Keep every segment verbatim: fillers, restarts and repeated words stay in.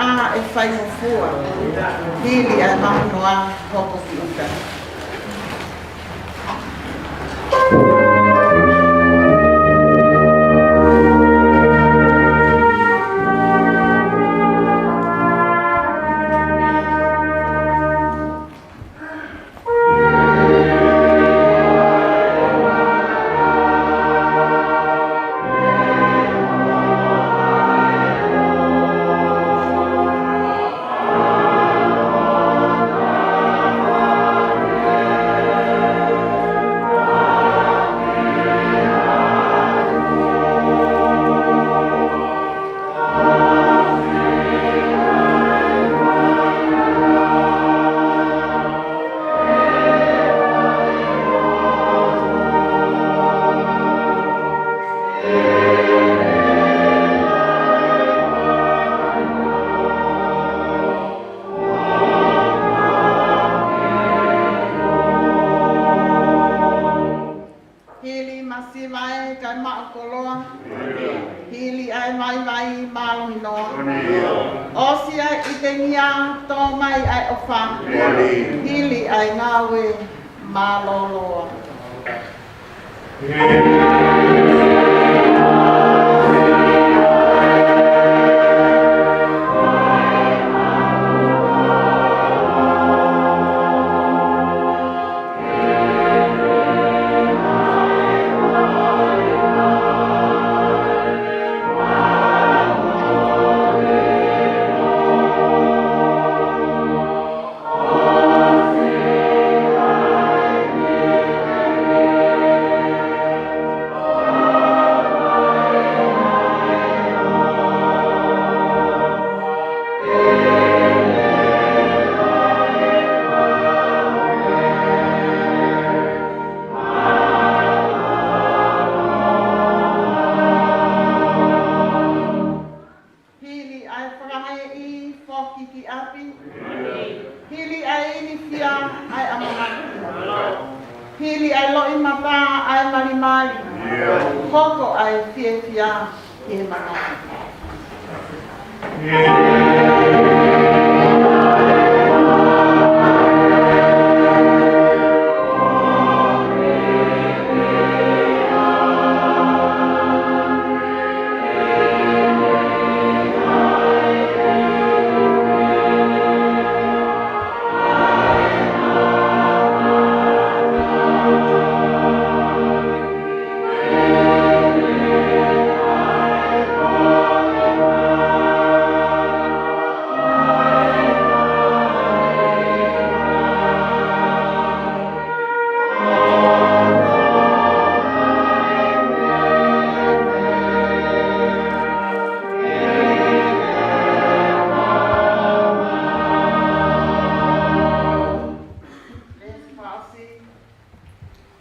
ʻe faingofua, hili ʻa e mahinoa hoko ki ʻuta. Hili masiva ē kae maʻu koloa. Hili ʻa e vaivai mālohi noa. ʻOsi ʻa e ʻitengia, tō mai ʻa e ʻofa. Hili ʻa e ngāue mālōlō. Hili ʻa e fakaheeʻi, foki ki ʻapi. Hili ʻa e ilifia, ʻa e ʻamanaki. Hili ʻa e loʻimata, ʻa e malimali. Hoko ʻa e fiefia ki he manatu.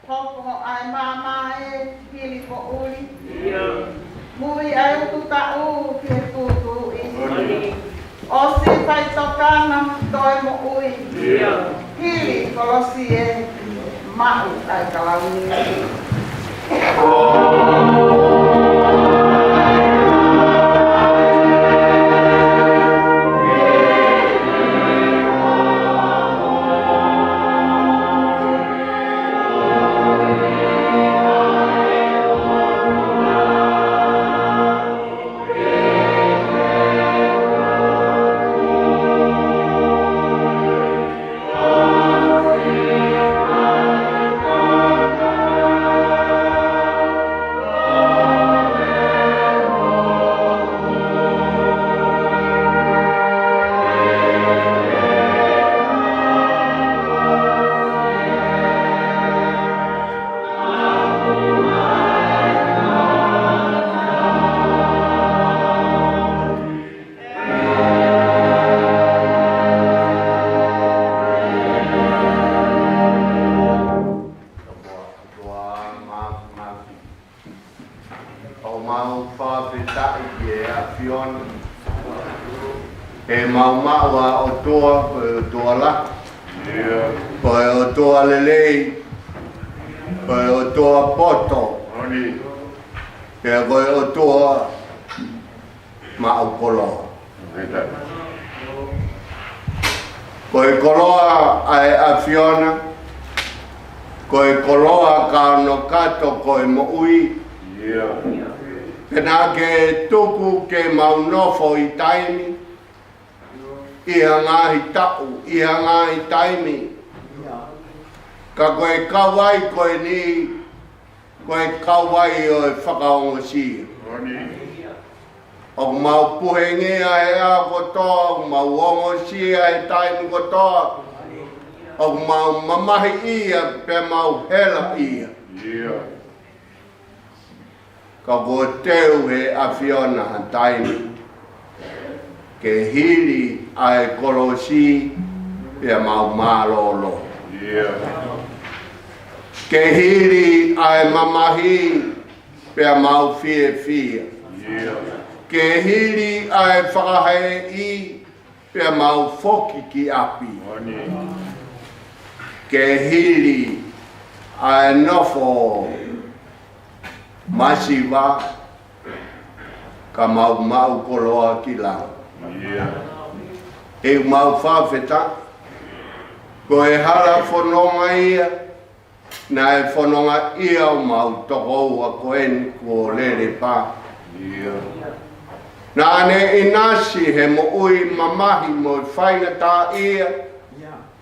Hoko ʻa e maama ʻe hili poʻuli. Mui ʻa e utu taʻu ki he tuʻutuʻuni. ʻOsi faitokanga toe moʻui. Hili kolosi ʻe maʻu ʻa e kalauni. ʻOku mau fakafetaʻi ki he ʻAfiona. ʻOku mau maʻu ʻa e ʻOtua, ko e ʻOtua lahi. Ko e ʻOtua lelei. Ko e ʻOtua poto. Pea ko e ʻOtua maʻu koloa. Ko e koloa ʻa e ʻAfiona, ko e koloa ka ono kato ko e moʻui. Pea naʻa ke tuku ke mau nofo ʻi taimi, ʻi ha ngaahi taʻu, ʻi ha ngaahi taimi. Ka ko e kauvai ko eni, ko e kauvai ʻo e fakaongosia. ʻOku mau puhengia he ʻaho kotoa, ʻoku mau ongosia he taimi kotoa, ʻoku mau mamahiʻia pea mau helaʻia. Ka kuo teu he ʻAfiona ha taimi ke hili ʻa e kolosi pea mau mālōlō. Ke hili ʻa e mamahi pea mau fiefia. Ke hili ʻa e fakahēʻi pea mau foki ki ʻapi. Ke hili ʻa e nofo masiva ka mau maʻu koloa ki lalo. ʻOku mau fakafetaʻi, ko e hala fononga ia, naʻe fononga ʻia ʻo mau tokoua ko eni kuo lele pā. Naʻa ne ʻinasi he moʻui mamahi mo e faingataʻaʻia.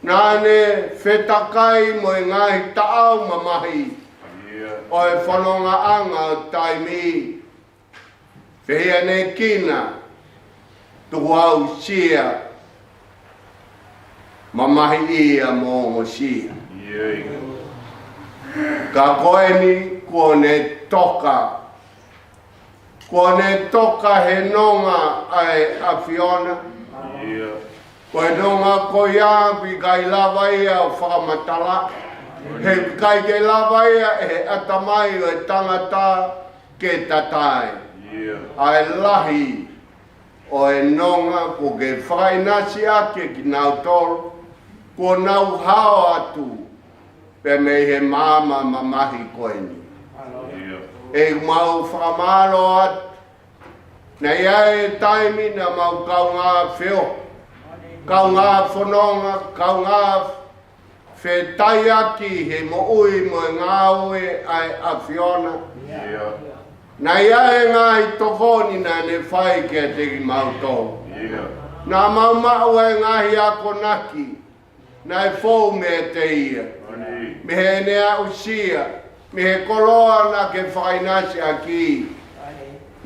Naʻa ne fetakai mo e ngaahi taʻau mamahi ʻo e fonongaʻanga ʻo taimi. Pea ne kina tukuhausia, mamahiʻia mo ongosia. Ka ko eni kuo ne toka, kuo ne toka he nonga ʻa e ʻAfiona. Ko e nonga ko ia ʻoku ʻikai lava ia ʻo fakamatala. He ʻikai ke lava ia ʻe he ʻatamai ʻo e tangata ke tatai. ʻA e lahi ʻo e nonga kuo ke fakaʻinasi ʻaki kinautolu, kuo nau hao atu pea mei he maama mamahi ko eni. ʻOku mau fakamālō atu. Naʻe ʻi ai e taimi naʻa mau kaungā feohi, kaungā fononga, kaungā fetaiaki he moʻui mo e ngāue ʻa e ʻAfiona. Naʻe ʻi ai e ngaahi tokoni naʻa ne fai kiate kimautolu. Naʻa mau maʻu e ngaahi akonaki naʻe fou meiate ia, mei heʻene aʻusia, mei he koloa naʻa ke fakaʻinasi ʻaki.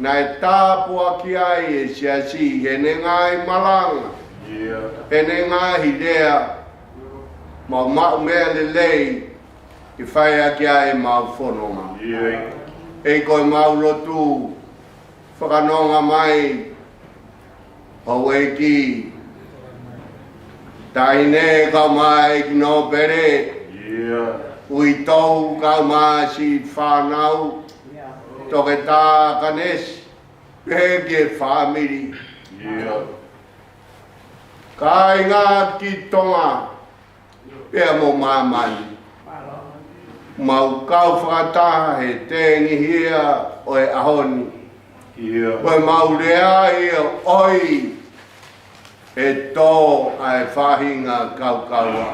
Naʻe tāpuakiʻi ai e siasi heʻene ngaahi malanga, heʻene ngaahi lea, mau maʻu meʻa lelei ke fai ʻaki ai ʻemau fononga. ʻEiki, ko ʻemau lotu, fakanonga mai houʻeiki Taʻahine kae ʻumaʻā ʻEiki Nōpele, uitou kae ʻumaʻā siʻi fānau, Toketā Kanesi, pehē ki he fāmili. Kāinga ki Tonga pea mo māmani, mau kau fakataha he tengihia ʻo e ʻaho ni. Ko ʻemau lea ia ʻoi, he tō ʻa e faʻahinga kaukaua.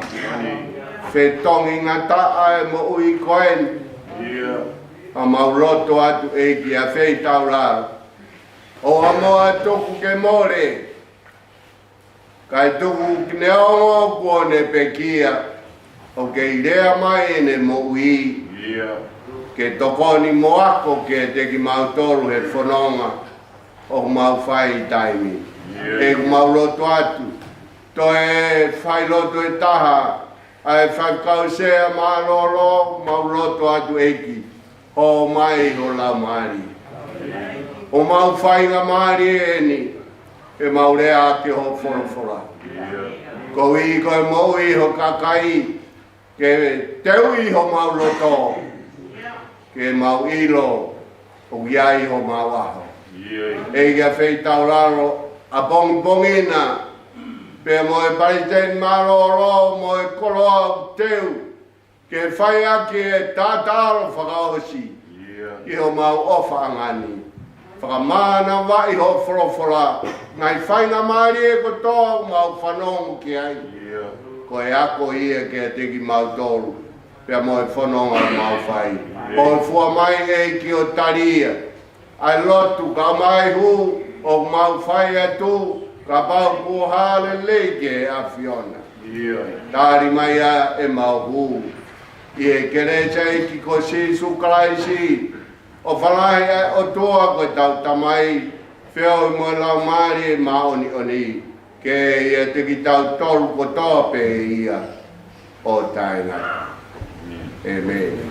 Fetongi ngataʻa e moʻui ko eni. ʻOku mau lotu atu ʻEiki ʻa Feitaulalo, ʻoua muʻa toku ke mole, kae tuku ke ne ongo kuo ne pekia, ʻo kei lea mai ʻene moʻui ke tokoni mo ako kiate kimautolu he fononga ʻoku mau fai ʻi taimi. ʻOku mau lotu atu, toe fai lotu ʻe taha ʻa e faifekau sea mālōlō, mau lotu atu ʻEiki, hō mai ho Laumālie. ʻOku mau faingamālie eni ke mau lea ʻaki ho folofola. Koeʻuhi ko e moʻui ho kakai, ke teuʻi homau loto, ke mau ʻilo ʻoku ʻi ai homau ʻaho. ʻEiki ʻa Feitaulalo, ʻapongipongi na, pea mo e palesiteni mālōlō, mo e koloa ʻoku teu ke fai ʻaki e tatalo fakaʻosi ʻi homau ʻofaʻanga ni. Fakamānavaʻi hoʻo folofola, ngaahi faingamālie kotoa ʻoku mau fanongo ki ai. Ko e ako ia kiate kimautolu, pea mo e fononga ʻoku mau fai. ʻOfa mai ʻEiki ʻo tali ia ʻa e lotu kae ʻumaʻā e hū ʻoku mau fai atu, kapau kuo hā lelei ki he ʻAfiona. Tali mai ʻa ʻemau hū ʻi he kelesi ʻa e ʻEiki ko Sīsū Kalaisi, ʻofa lahi ʻa e ʻOtua ko ʻetau Tamai, feohi mo e Laumālie Māʻoniʻoni, ke ʻiate kitautolu kotoa pē ia ʻo taʻengata. ʻĒmeni.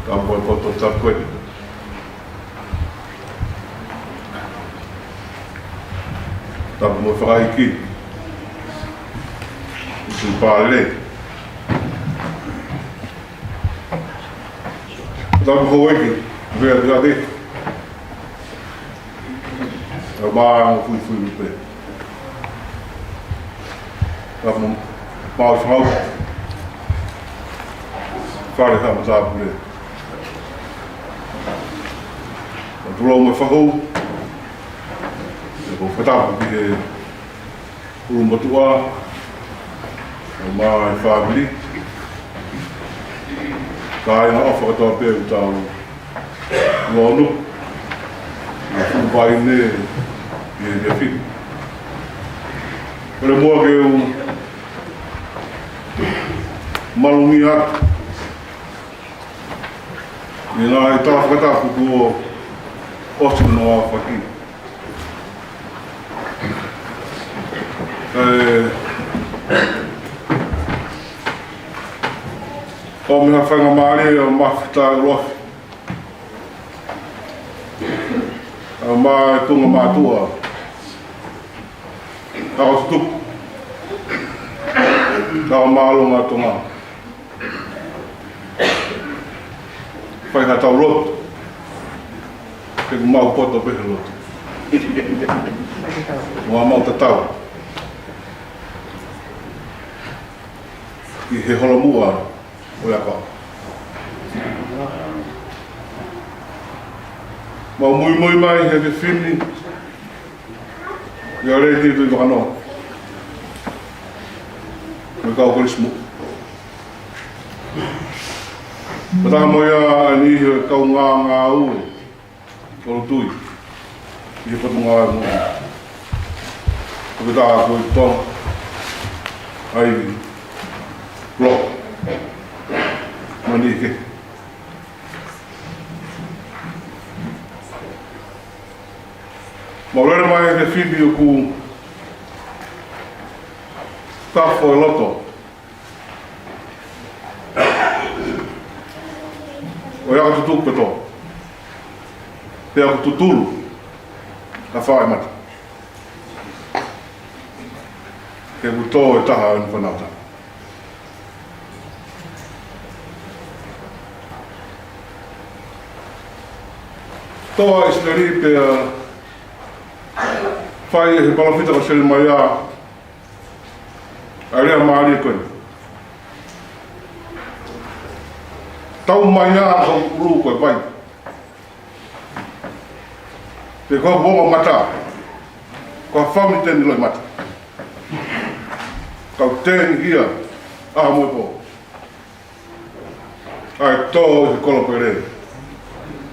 Tapu mo e poto tapu ē. Tapu mo e fakaikiiki. Usu pale. Tapu houʻeiki. Vea vea vea. Ka mā mo fuifui lupe. Ka mo mau fau. Fale ha mo tāpule. Ka tulou mo fahou. Ka ko fatapu ki he ʻulumotuʻa, ʻa e fāmili, kāinga ʻofa kotoa pē ʻoku tau lonu, ʻa e fuʻu vaine ʻi he efiafi ni. Kole muʻa ke u malungi atu ʻi he ngaahi tala fakatapu kuo ʻosi hono aofaki. ʻE, ʻomi ha faingamālie ʻo mafita ʻulofi ʻa e mātuʻa mātuʻa, ʻa e tutuku, ʻa e māʻolunga Tonga. Fai haʻatau lotu. Ke mau poto pē he lotu. Mo mau tatau ʻi he holomuʻa ʻo e ʻaho. Mau muimui mai he efiafi ni ʻia Lady Tuʻivakanō mo e kau Kolisi Muʻa. Fakataha mo ia ʻa e niʻihi ʻo e kaungā ngāue ʻo e tui ʻi he Potungāue Moʻui. Ko e tā ko e Tonga, ʻa e Lolo, mo e niʻihi kehe. Mau lele mai he efiafi ni ʻoku tafo e loto ʻo e ako tutuku pē tō. Pea ʻoku tutulu ʻa e faʻē mata. He ʻoku tō e taha ʻo e fānau taha. Tō ʻa ʻIsileli pea fai ʻe he palōfita ko Selemaia ʻa e lea mālie ko eni: Tau mai ā hoku ʻulu ko e vai, pea ko hoku ongo mata ko ha founiteni loʻimata. Kau tengihia ʻaho mo e pō, ʻa e tō ʻi he kolo pele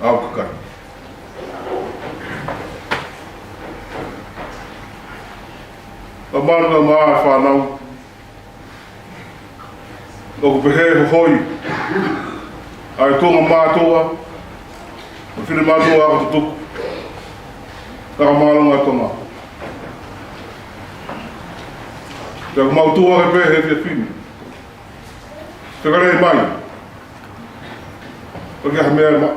ʻa hoku kakai. ʻA manu ʻa mā e fānau, ʻoku pehē hohoi ʻa e tuʻunga mātuʻa, ʻa e finemātuʻa ako tutuku, ʻa e māʻolunga Tonga. Pea ʻoku mau tuʻu hake pē he efiafi ni. Fekau mai ʻoku ʻikai ha meʻa ʻe maʻu.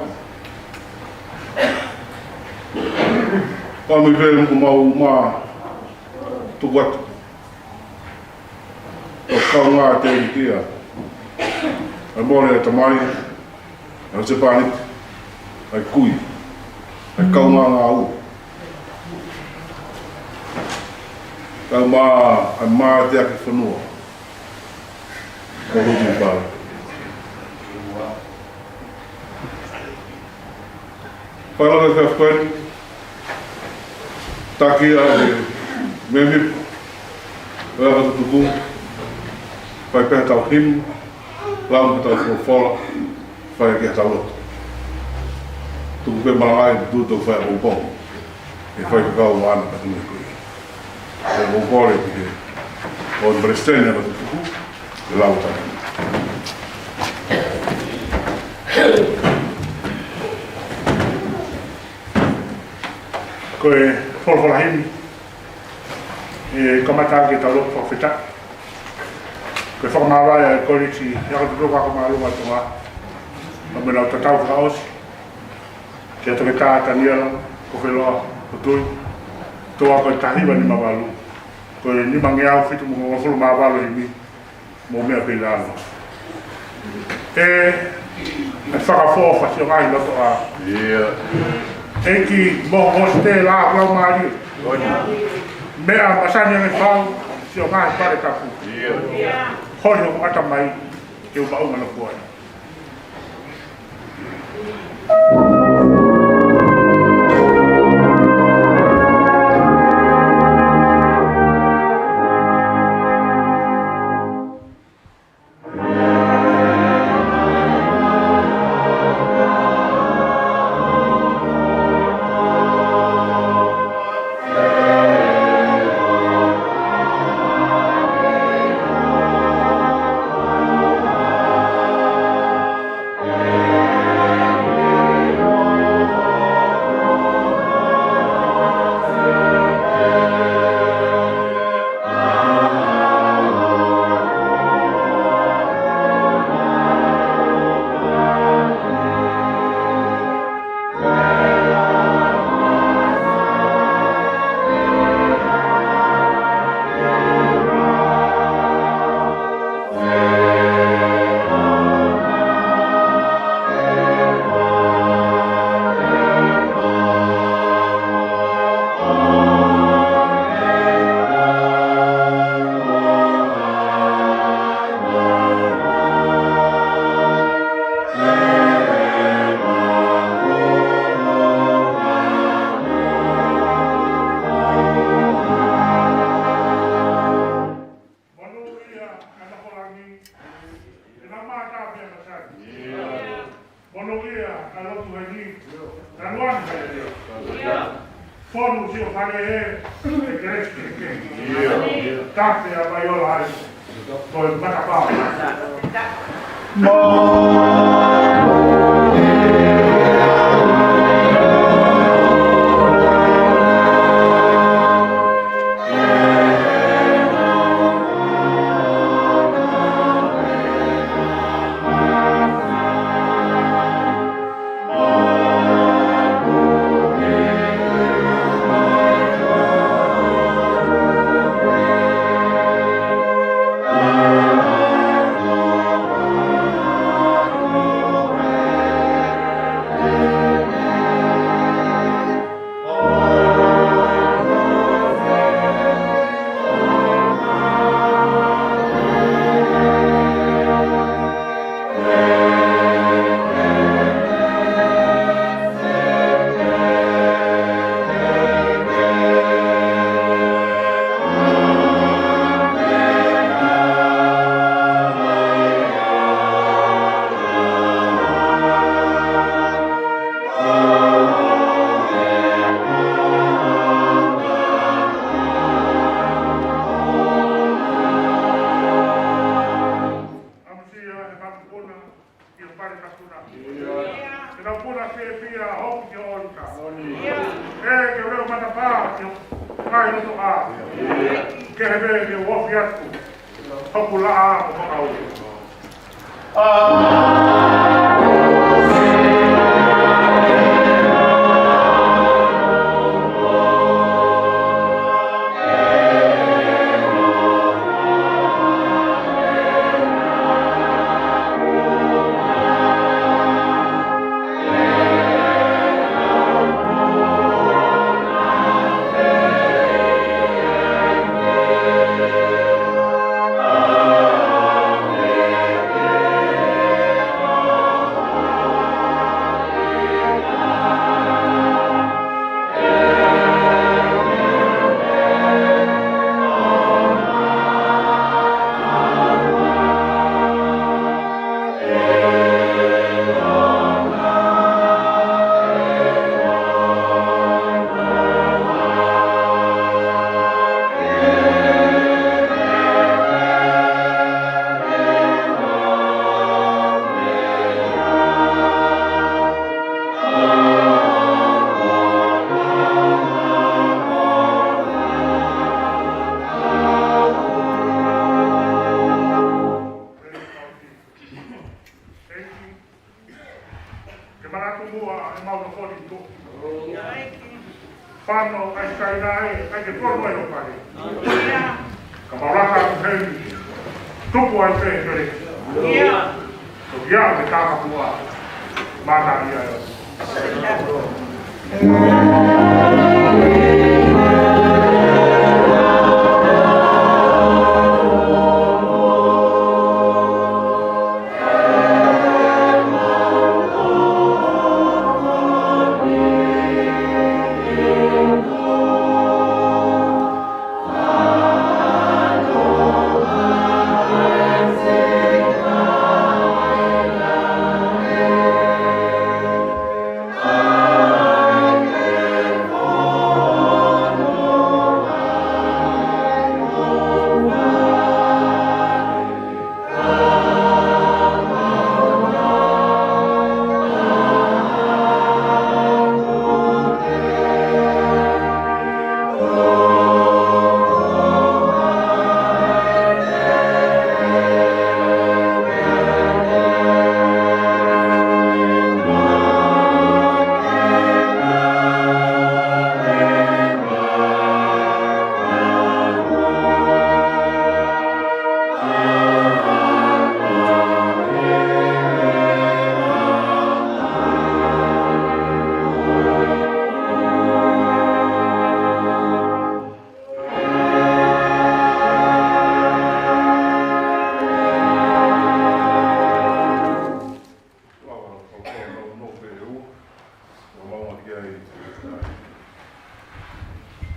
ʻOmi pē mo mau mā tuku atu ʻo kaungā tēlikia. ʻA e mole ʻa e tamai, ʻa e husepāniti, ʻa e kui, ʻa e kaungā ngāue. Kae ʻumaʻā ʻa e mateaki fonua ʻo Huʻutuʻifale. Fai lava e efiafi ni, taki ʻa e mēmipa ʻo e ako tutuku, fai pē haʻatau himi, lau haʻatau folofola, fai ki haʻatau lotu. Tuku pē malangaʻi tutu fai ʻapongipongi. ʻE fai kakau ʻa e ana ka tunu kui. ʻE ʻoku ou kole ki he ʻOtua Palesiteni ʻa e ako tutuku, ʻe lau atu. Ko e folofola himi, ʻe kamata ʻaki ʻetau lotu fakafetaʻi. Ko e fakamāvae ʻa e Kolisi ʻa e Ako Tutuku ʻa e Māʻolunga Tonga. Pea mo ʻenau tatau fakaʻosi kia Toketā Taniela Kofeloa Hotui, toa ko e taha hiva nima valu, ko e nimangeau fitungofulu mā valu e himi, Mou meʻa pē ʻi lalo. ʻE, ʻe fakafō fasi ʻo ngaahi loto ʻa. ʻEiki mo hositē la lau mālie. Meʻa masani ange fau, siʻo ngaahi pale tapu. Holi hoku ʻatamai, ke u maʻu mana kuai. Monūʻia ʻa Nakolangi, ʻe na mata pea masani. Monūʻia ʻa Lotu Heni, na luan heni. Fonu siʻo fale ē, ʻe kelesi ke ke. Tafe ʻa Vaiola ai. Ko e matapā. ʻAmusia he matapuna, ʻi he pale kapuna. Ke nau puna fiefia hoku ki o ʻolita. ʻE ke u leo matapā ki o kai loto ʻā. Ke he pē ke u ofi atu hoku laʻā ʻo makaʻu. Ke manatu muʻa ʻemau nofo ni tu. Fano ai kai nae, ai ke kono ai o pare. Ka mau laka atu heni. Tupu ai pē pere. Ia. Ia, ke taka pua. Mata ia.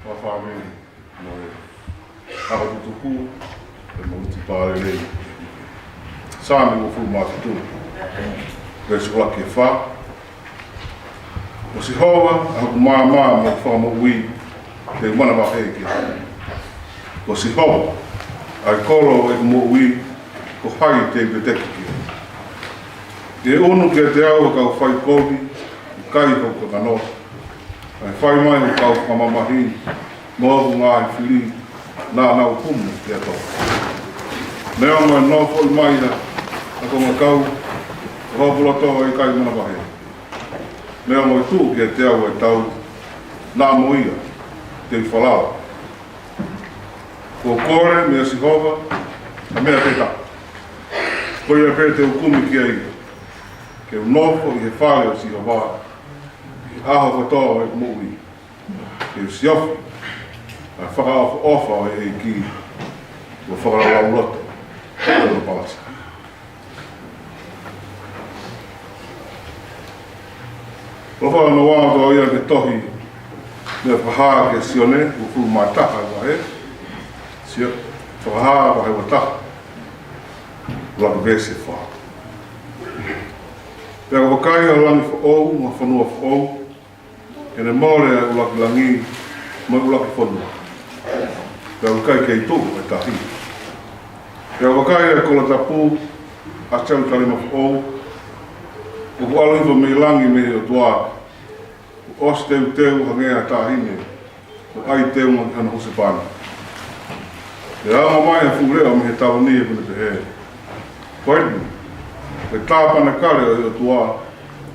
Ua fāmili mo e ako tutuku, e mo uti pālele. Saame uofulu mā fitu, veesi ʻuluaki ki he fā. Ko Sihova ʻa hoku maama mo hoku fakamoʻui, te u manavahē ki ai. Ko Sihova ʻa e kolo ʻo ʻeku moʻui, ko hai te u veteki ki ai? ʻI he ʻunu kiate au ʻa e kau faikovi, ʻi he kai hoku kakano, ʻa e fai mai ʻa e kau fakamamahi, mo hoku ngaahi fili, naʻa nau kumu ki ha toa. Neongo ʻe nofoʻi mai ʻa e kongakau ʻo hoku loto ʻo ʻikai manavahē. Neongo ʻe tuʻu kiate au ʻa e tau, naʻa mo ia te u falala. Kuo u kole meia Sihova ʻa e meʻa pē taha. Ko ia pē te u kumi ki ai. Ke u nofo ʻi he fale ʻo Sihova ʻi he ʻaho kotoa ʻo ʻeku moʻui. Ke u siofi ʻa e fakaʻofoʻofa ʻo e ʻEiki, ʻo fakalaulauloto ʻi hono palasa. ʻOfa ʻa e ʻOtua ʻi he tohi naʻe fakahā kia Sione, uofulu mā taha vahe. Sio, Fakahā vahe ua taha, ʻuluaki veesi ʻe fā. Pea ʻoku vakai ʻa e langi foʻou mo e fonua foʻou, he ʻe mole ʻa e ʻuluaki langi mo e ʻuluaki fonua, pea ʻoku ʻikai kei tuʻu ʻa e tahi. Pea ʻoku vakai ʻa e kolo tapu, ʻa Selūsalema foʻou, ʻoku ʻalu hifo mei langi mei he ʻOtua, ʻoku ʻosi teuteu hangē ha taʻahine, ʻoku ʻai teunga ki hono husepāniti. Pea aʻu mai ha fuʻu leʻo mei he tavoni ʻoku ne pehē: Ko eni, ko e tāpanekale ʻo e ʻOtua,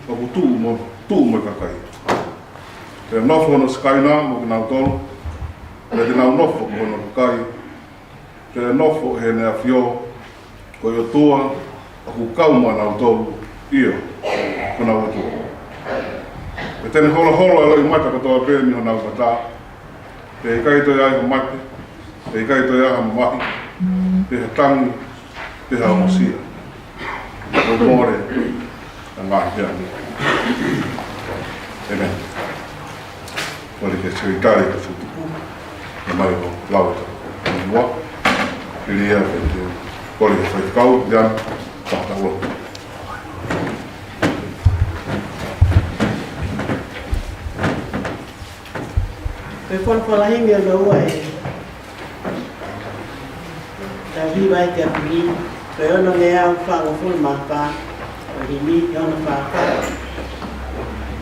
ʻoku tuʻu mo, tuʻu mo e kakai. Pea nofo hono Sikaina mo kinautolu, pea te nau nofo ko hono kakai, pea nofo heʻene ʻAfio, ko e ʻOtua ʻoku kau mo kinautolu, ʻio, ko honau ʻOtua. Pea te ne holoholo ʻa e loʻimata kotoa pē mei honau mata, pea ʻe ʻikai toe ʻi ai ha mate, pea ʻe ʻikai toe ʻi ai ha mamahi, pe ha tangi, pe ha ongosia. ʻO mole ʻa e ngaahi meʻa ni. ʻĒmeni. Kole ke Sekelitali ʻo e Tutuku, ʻomai ʻo lau ʻetau fonua. Pili ia, pea te u kole ki he faifekau, ia, fakataua. Ko e folofola himi hono ua ʻe tau hiva ai ki ʻapi ni, ko e ono ngeau fāngofulu mā fā, ko e himi ki hono fā fā.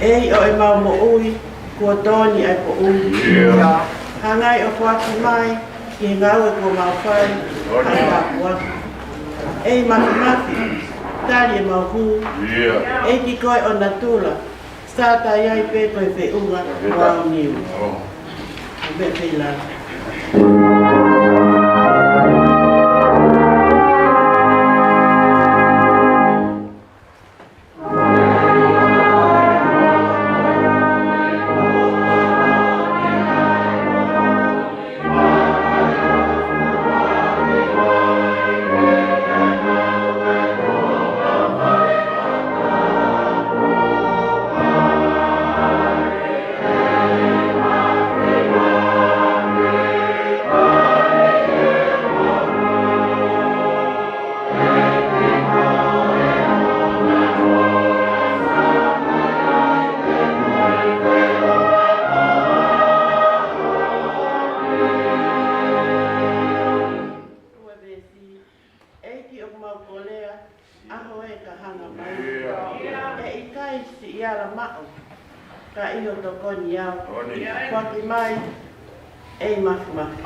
ʻEiki ʻo ʻemau moʻui, kuo tō ni ʻa e poʻuli. Hangai ʻo foaki mai ki he ngāue kuo mau fai, ʻa e tāpuaki. ʻEiki Māfimafi, tali ʻemau hū. ʻEiki ko e ʻo natula, sātai ai pē ko e feʻunga ʻo au niu. ʻO meʻa pē ʻi lalo. ʻEiki ʻoku mau kolea, ʻaho ē ka hanga mai. ʻE ʻikai siʻi ala maʻu, ka ʻi hoʻo tokoni au. Foaki mai, ʻEiki Mafimafi.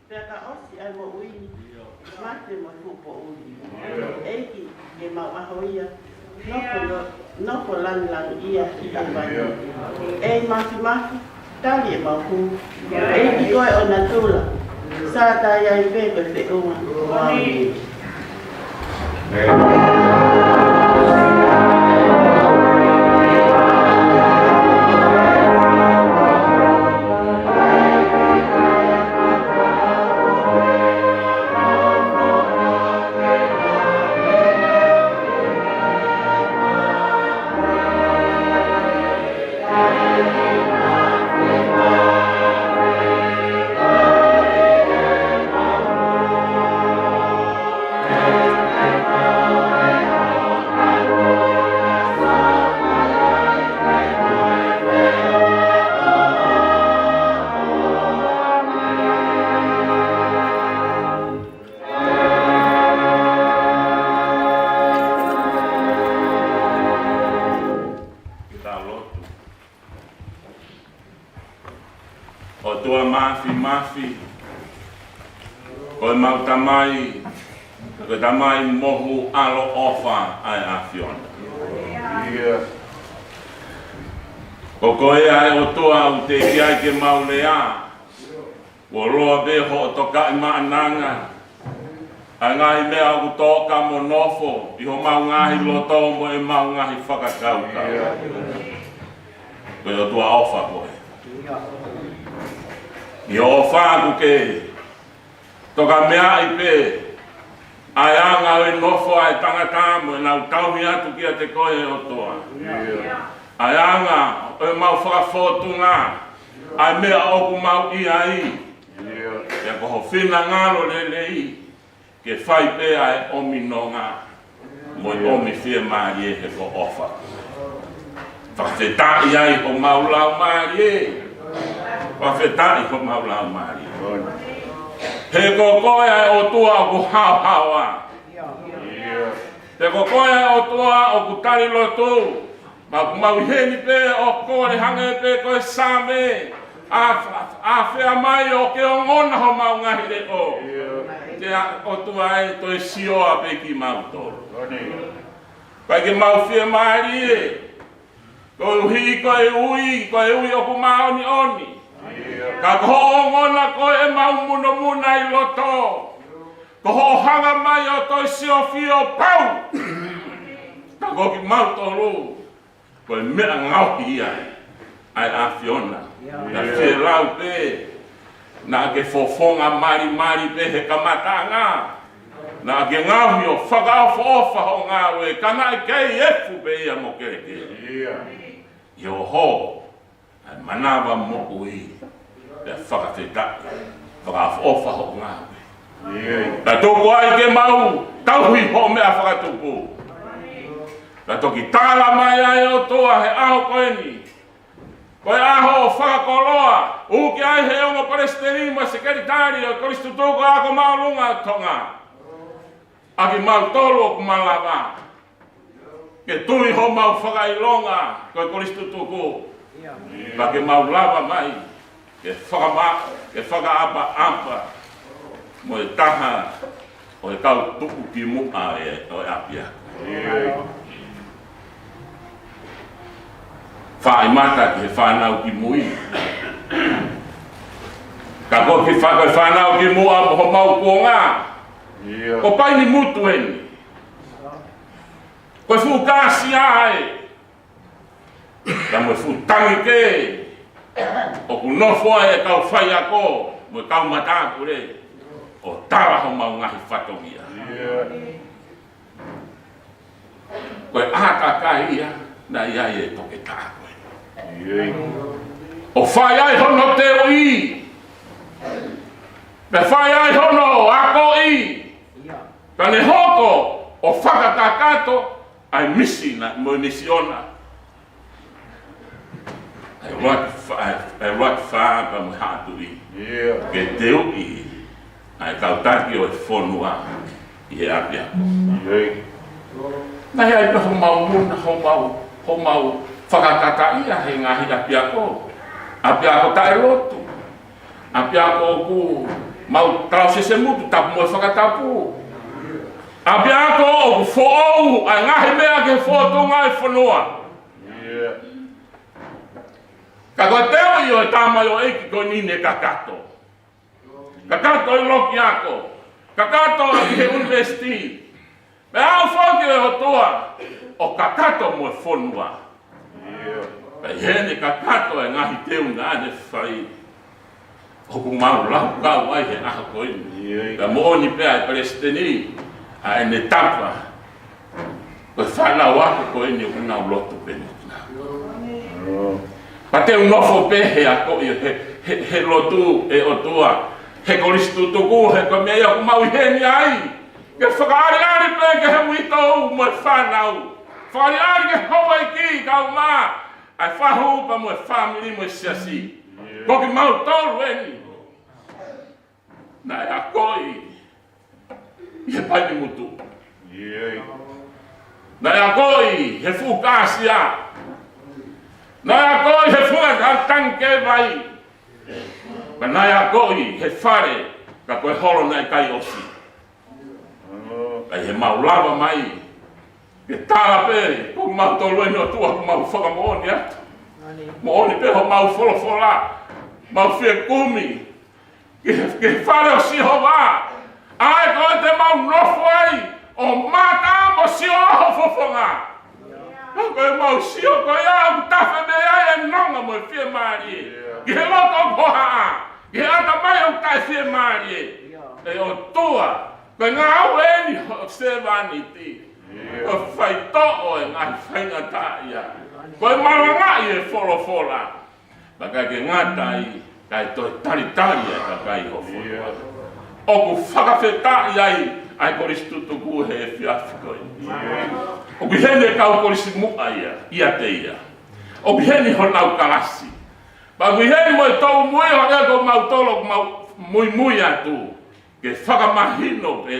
Pea ka ʻosi ʻa e moʻui ni, mate mo e fuʻu poʻuli, ʻEiki ke mau ʻaho ia, nofo no-, nofo langilangiʻia ki he vai. ʻEiki Mafimafi, tali ʻemau hū. ʻEiki ko e ʻo natula, sātai ai pē ko e feʻunga ʻo au niu. Kita lotu. ʻOtua Mafimafi, ko ʻemau Tamai, ko e Tamai mohu ʻaloʻofa ʻa e ʻAfiona. Ko koe ʻa e ʻOtua ʻoku teʻeki ai ke mau lea, kuo loa pē hoʻo tokaʻi maʻananga ʻa e ngaahi meʻa ʻoku toka mo nofo ʻi homau ngaahi loto mo ʻemau ngaahi fakakaukau. Ko e ʻOtua ʻofa koe. ʻI hoʻo ʻofa ʻoku ke tokameaʻi pē ʻa e anga ʻo e nofo ʻa e tangata mo ʻenau tauhi atu kiate koe ʻe ʻOtua. ʻA e anga ʻo ʻemau fakafōtunga, ʻa e meʻa ʻoku mau ʻi ai. Pea ko ho finangalo lelei, ke fai pē ʻa e ʻomi nonga mo e ʻomi fiemālie he ko e ʻofa. Fakafetaʻi ai homau laumālie. Fakafetaʻi homau laumālie. He ko koe ʻa e ʻOtua ʻoku haohaoa. He ko koe ʻa e ʻOtua ʻoku tali lotu. Pea ʻoku mau ʻi heni pē ʻo kole hangē pē ko e Saame, ʻa, ʻa fea mai ʻo ke ongona homau ngaahi leʻo. Te ʻa ʻOtua ē toe sioa pē kimautolu. Pea ke mau fiemālie, koeʻuhi ko e ui, ko e ui ʻoku māʻoniʻoni. Ka ko hoʻo ongona ko ē ʻemau munomuna ʻi loto. Ko hoʻo hanga mai ʻo toe siofio pau. Ka ko kimautolu, ko e meʻa ngaohi ia ʻa e ʻAfiona. Naʻa fielau pē naʻa ke fofonga malimali pē he kamataʻanga. Naʻa ke ngaohi ʻo fakaʻofoʻofa hoʻo ngāue, ka naʻe kei efu pē ia mo kelekele. ʻIo. ʻI hoʻo hō ʻa e manava moʻui, pea fakafetaʻi, fakaʻofoʻofa hoʻo ngāue. Pea tuku ai ke mau tauhi hoʻo meʻa fakatupu. Pea toki tala mai ai ʻOtua he ʻaho ko eni, ko e ʻaho ʻo fakakoloa, ʻuke ai he ongo palesiteni mo e sekelitali ʻo e Kolisi Tutuku ʻo e Ako Māʻolunga ʻo Tonga, ʻa kimautolu ʻoku malava ke tui homau fakaʻilonga ko e Kolisi Tutuku, pea ke mau lava mai ke fakama-, ke fakaʻapaʻapa mo e taha ʻo e kau tuʻukimuʻa ʻo e, ʻo e ʻapiako. Fai mata ki he fānau kimui. Ka ko e kiʻi fā-, ko e fānau kimuʻa mo homau kuonga, ko Painimutu eni. Ko e fuʻu kāsia ē, ka mo e fuʻu tangi kē ʻoku nofo ai e kau faiako mo e kau matāpule ʻo tala homau ngaahi fatongia. Ko e ʻātakai ia naʻe ʻi ai e toketā ko ē, ʻo fai ai hono teuʻi, pea fai ai hono akoʻi, ka ne hoko ʻo fakakakato ʻa e misi na mo e misiona ʻa e ʻuluaki fā, ʻa e ʻuluaki fā pea mo e Haʻa Tuʻi, ke teuʻi ʻa e kau taki ʻo e fonua ʻi he ʻapiako. Naʻe ʻi ai pē homau muna, homau, homau fakakakato ia he ngaahi ʻapiako. ʻApiako taʻelotu. ʻApiako ʻoku mau tausese mutu, tapu mo e fakatapu. ʻApiako ʻoku foʻou ʻa e ngaahi meʻa ki he fōtunga ʻo e fonua. Ka ko e teuʻi ʻo e tamaioʻeiki ko eni ne kakato. Kakato ʻi loki ako. Kakato ʻi he ʻunivēsiti. Pea aʻu foki ʻe he ʻOtua ʻo kakato mo e fonua. Pea ʻi heʻene kakato e ngaahi teu naʻa ne fai, ʻoku mau laukau ai he ʻaho ko eni. Ka moʻoni pē ʻa e palesiteni, ʻa ʻene tapa, ko e fānau ako ko eni ʻoku nau lotu pē mo kinautolu. Pea te u nofo pē he ako ʻi he, he, he lotu ʻe ʻOtua, he Kolisi Tutuku, he ko e meʻa ia ʻoku mau ʻi heni ai. Ke fakaʻaliʻali pē ki he uitou mo e fānau. Fakaʻaliʻali ki he houʻeiki, kau mā, ʻa e fahu pea mo e fāmili mo e siasi. Ko kimautolu eni naʻe akoʻi ʻi he Painimutu. Naʻe akoʻi he fuʻu kāsia. Naʻe akoʻi he fuʻu tangi vai. Pea naʻe akoʻi he fale, ka ko e holo naʻe ʻikai ʻosi. Ka ʻi heʻemau lava mai ke tala pē, ko kimautolu eni ʻOtua ʻoku mau fakamoʻoni atu. Moʻoni pē homau folofola, mau fie kumi ki he, ki he fale ʻo Sihova. ʻA ē ko ē te mau nofo ai ʻo mata mo sio ho fofonga. Ka ko ʻemau sio ko ia ʻoku tafe mei ai e nonga mo e fiemālie ki he loto ʻoku hohaʻa, ki he ʻatamai ʻoku taʻefiemālie. ʻE ʻOtua, ko e ngāue eni ho sevāniti. Ko e faitoʻo e ngaahi faingataʻaʻia. Ko e malangaʻi e folofola. Pea ʻikai ke ngata ai, kae toe talitali e kakai ho fonua. ʻOku fakafetaʻi ai ʻa e Kolisi Tutuku he efiafi ko eni. ʻOku ʻi heni e kau kolisi muʻa ia, ʻiate ia. ʻOku ʻi heni honau kalasi. Pea ʻoku ʻi heni mo e toʻumui ʻo e ko mautolu ʻoku mau muimui atu ke fakamahino pē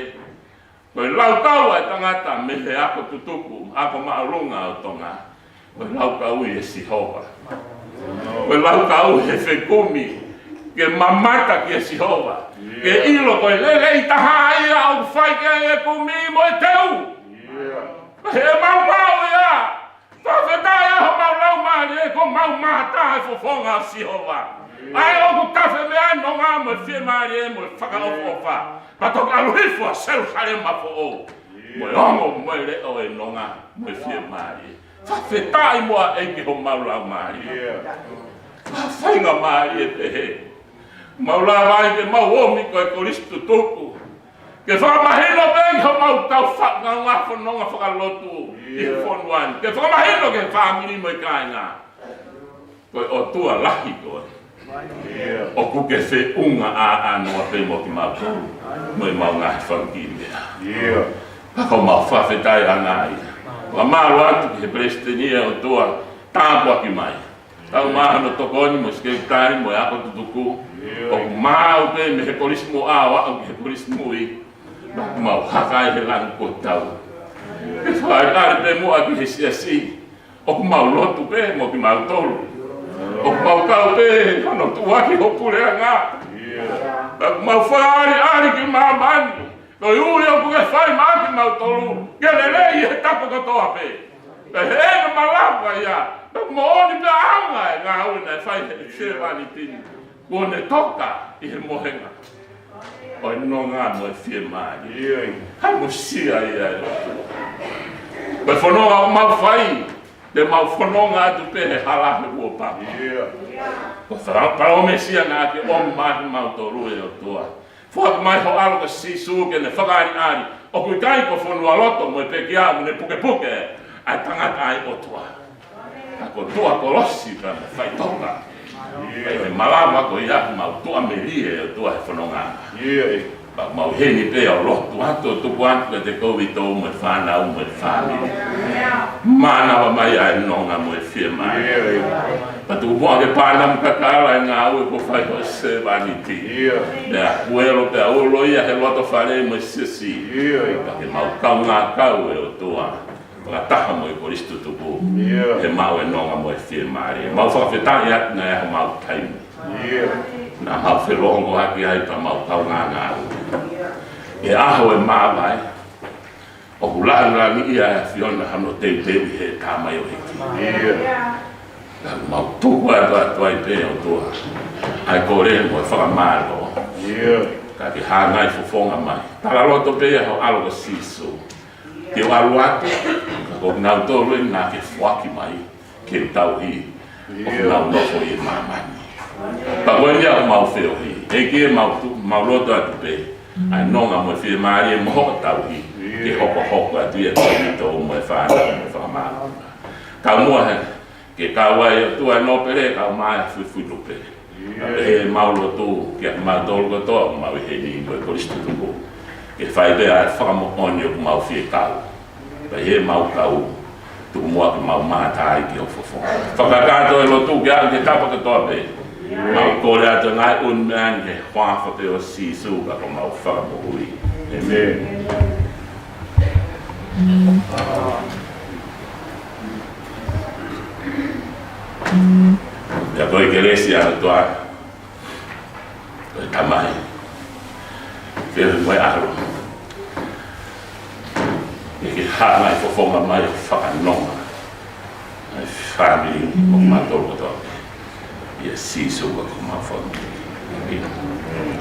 ko e laukau ʻa e tangata mei he Ako Tutuku, Ako Māʻolunga ʻo Tonga, ko e laukau ʻi he Sihova. Ko e laukau he fekumi ke mamata kia Sihova, ke ʻilo ko e lelei taha ia ʻoku fai ki ai e kumi mo e teu. He maumau ia. Fakafetaʻi ʻa homau laumālie, ko homau mata he fofonga ʻo Sihova. ʻA ē ʻoku tafe mei ai e nonga mo e fiemālie mo e fakaʻofoʻofa. Pea toki ʻalu hifo ʻa Selūsalema foʻou mo e ongo mo e leʻo e nonga mo e fiemālie. Fakafetaʻi muʻa ʻEiki homau laumālie. Faingamālie pehē mau lava ai ke mau ō mai ko e Kolisi Tutuku. Ke fakamahino pē ki homau tau fa-, ngaahi fononga fakalotu ʻi he fonua ni. Ke fakamahino ki he fāmili mo e kāinga. Ko e ʻOtua lahi koe. ʻOku ke feʻunga ʻānoa pē mo kimautolu mo ʻemau ngaahi fanga kiʻi meʻa. Ka ko ʻemau fakafetaʻi ʻaʻana ia. Fakamālō atu ki he palesiteni ʻe ʻOtua, tāpuaki mai. Tau maʻu hono tokoni mo e sekelitali mo e ako tutuku. ʻOku maʻu pē mei he kolisi muʻa ʻo aʻu ki he kolisi mui. Naʻa mau haka ai he langi kuo tau. Ke fakaʻaliʻali pē muʻa ki he siasi. ʻOku mau lotu pē mo kimautolu. ʻOku mau kau pē hono tuʻuaki ho puleʻanga. Naʻa mau fakaʻaliʻali ki māmani. Ko e ui ʻoku ke fai maʻa kimautolu. Ke lelei he tapu kotoa pē. Pea ʻi he malava ia, pea moʻoni pē ʻa e ngāue naʻe fai ʻe he sevāniti ni. Kuo ne toka ʻi he mohenga ʻo e nonga mo e fiemālie. Hai mo sia ia ʻe ʻOtua. Ko e fononga ʻoku mau fai, te mau fononga atu pē he hala he uopa. Ko e fala-, palōmesi ia naʻa ke ʻomai maʻa kimautolu ʻe ʻOtua. Foaki mai ho ʻAlo ko Sīsū ke ne fakaʻaliʻali. ʻOku ʻikai ko e fonualoto mo e pekia mo ne pukepuke ʻa e tangata ʻa e ʻOtua. Ka ko e tuʻa kolosi ka mo faʻitoka. Ka ʻi he malava ko ia mau tuʻamelie ʻe ʻOtua he fononga. Pea mau ʻi heni pē ʻo lotu atu ʻo tuku atu kiate koe ʻi hoʻo mo e fānau mo e fāmili. Mānava mai ʻa e nonga mo e fiemālie. Pea tuku muʻa ke pānamu kakala ʻa e ngāue kuo fai ʻe he sevāniti. Pea kuelo pea ulo ia he loto fale mo e siasi. Pea ke mau kaungā kau ʻe ʻOtua. Fakataha mo e kolisi tutuku. He maʻu e nonga mo e fiemālie. Mau fakafetaʻi atu naʻe ʻi ai homau taimi. Naʻa mau felōngoaki ai pea mau kaungā ngāue. ʻI he ʻaho ʻe māvae. ʻOku lāngilangiʻia ʻa e ʻAfiona hono teuteu ʻi he tamaioʻeiki. Ka mau tuku atu atu ai pē ʻOtua ʻa e kole mo e fakamālō. Ka ke hanga ʻo fofonga mai. Tala loto pē ʻa ho ʻAlo ko Sīsū. Ke ʻalu atu, ka ko kinautolu ē naʻa ke foaki mai. Ke tauhi, ʻoku nau nofo ʻi māmani. Pea ko eni ʻoku mau feohi, ʻEiki ē mau tu-, mau loto atu pē. ʻA e nonga mo e fiemālie mo hoʻo tauhi, ke hokohoko atu ia ʻi he tō mo e fānau mo e fakamālō. Kau muʻa he, ke kau ai ʻOtua ʻa e nōpele, kau mai ʻa e fuifuilupe. Pea ʻi he mau lotu, kiate kimautolu kotoa, mau ʻi heni mo e kolisi tutuku. Ke fai pē ʻa e fakamoʻoni ʻoku mau fie kau. Pea ʻi he mau kau, tuku muʻa ke mau mātā ai ki hoʻo fofonga. Fakakakato e lotu ke aʻu ki he tapa kotoa pē. Mau kole atu ʻa e ngaahi ʻū meʻa ni he huafa pē ʻo Sīsū ko homau Fakamoʻui. ʻĒmeni. Pea ko e kelesi ʻa e ʻOtua, ko e Tamai, pea mo e ʻAlo. ʻE ke hanga ʻo fofonga mai ʻo fakanonga ʻa e fāmili mo kimautolu kotoa. ʻIa Sīsū ko homau Fakamoʻui. ʻĒmeni.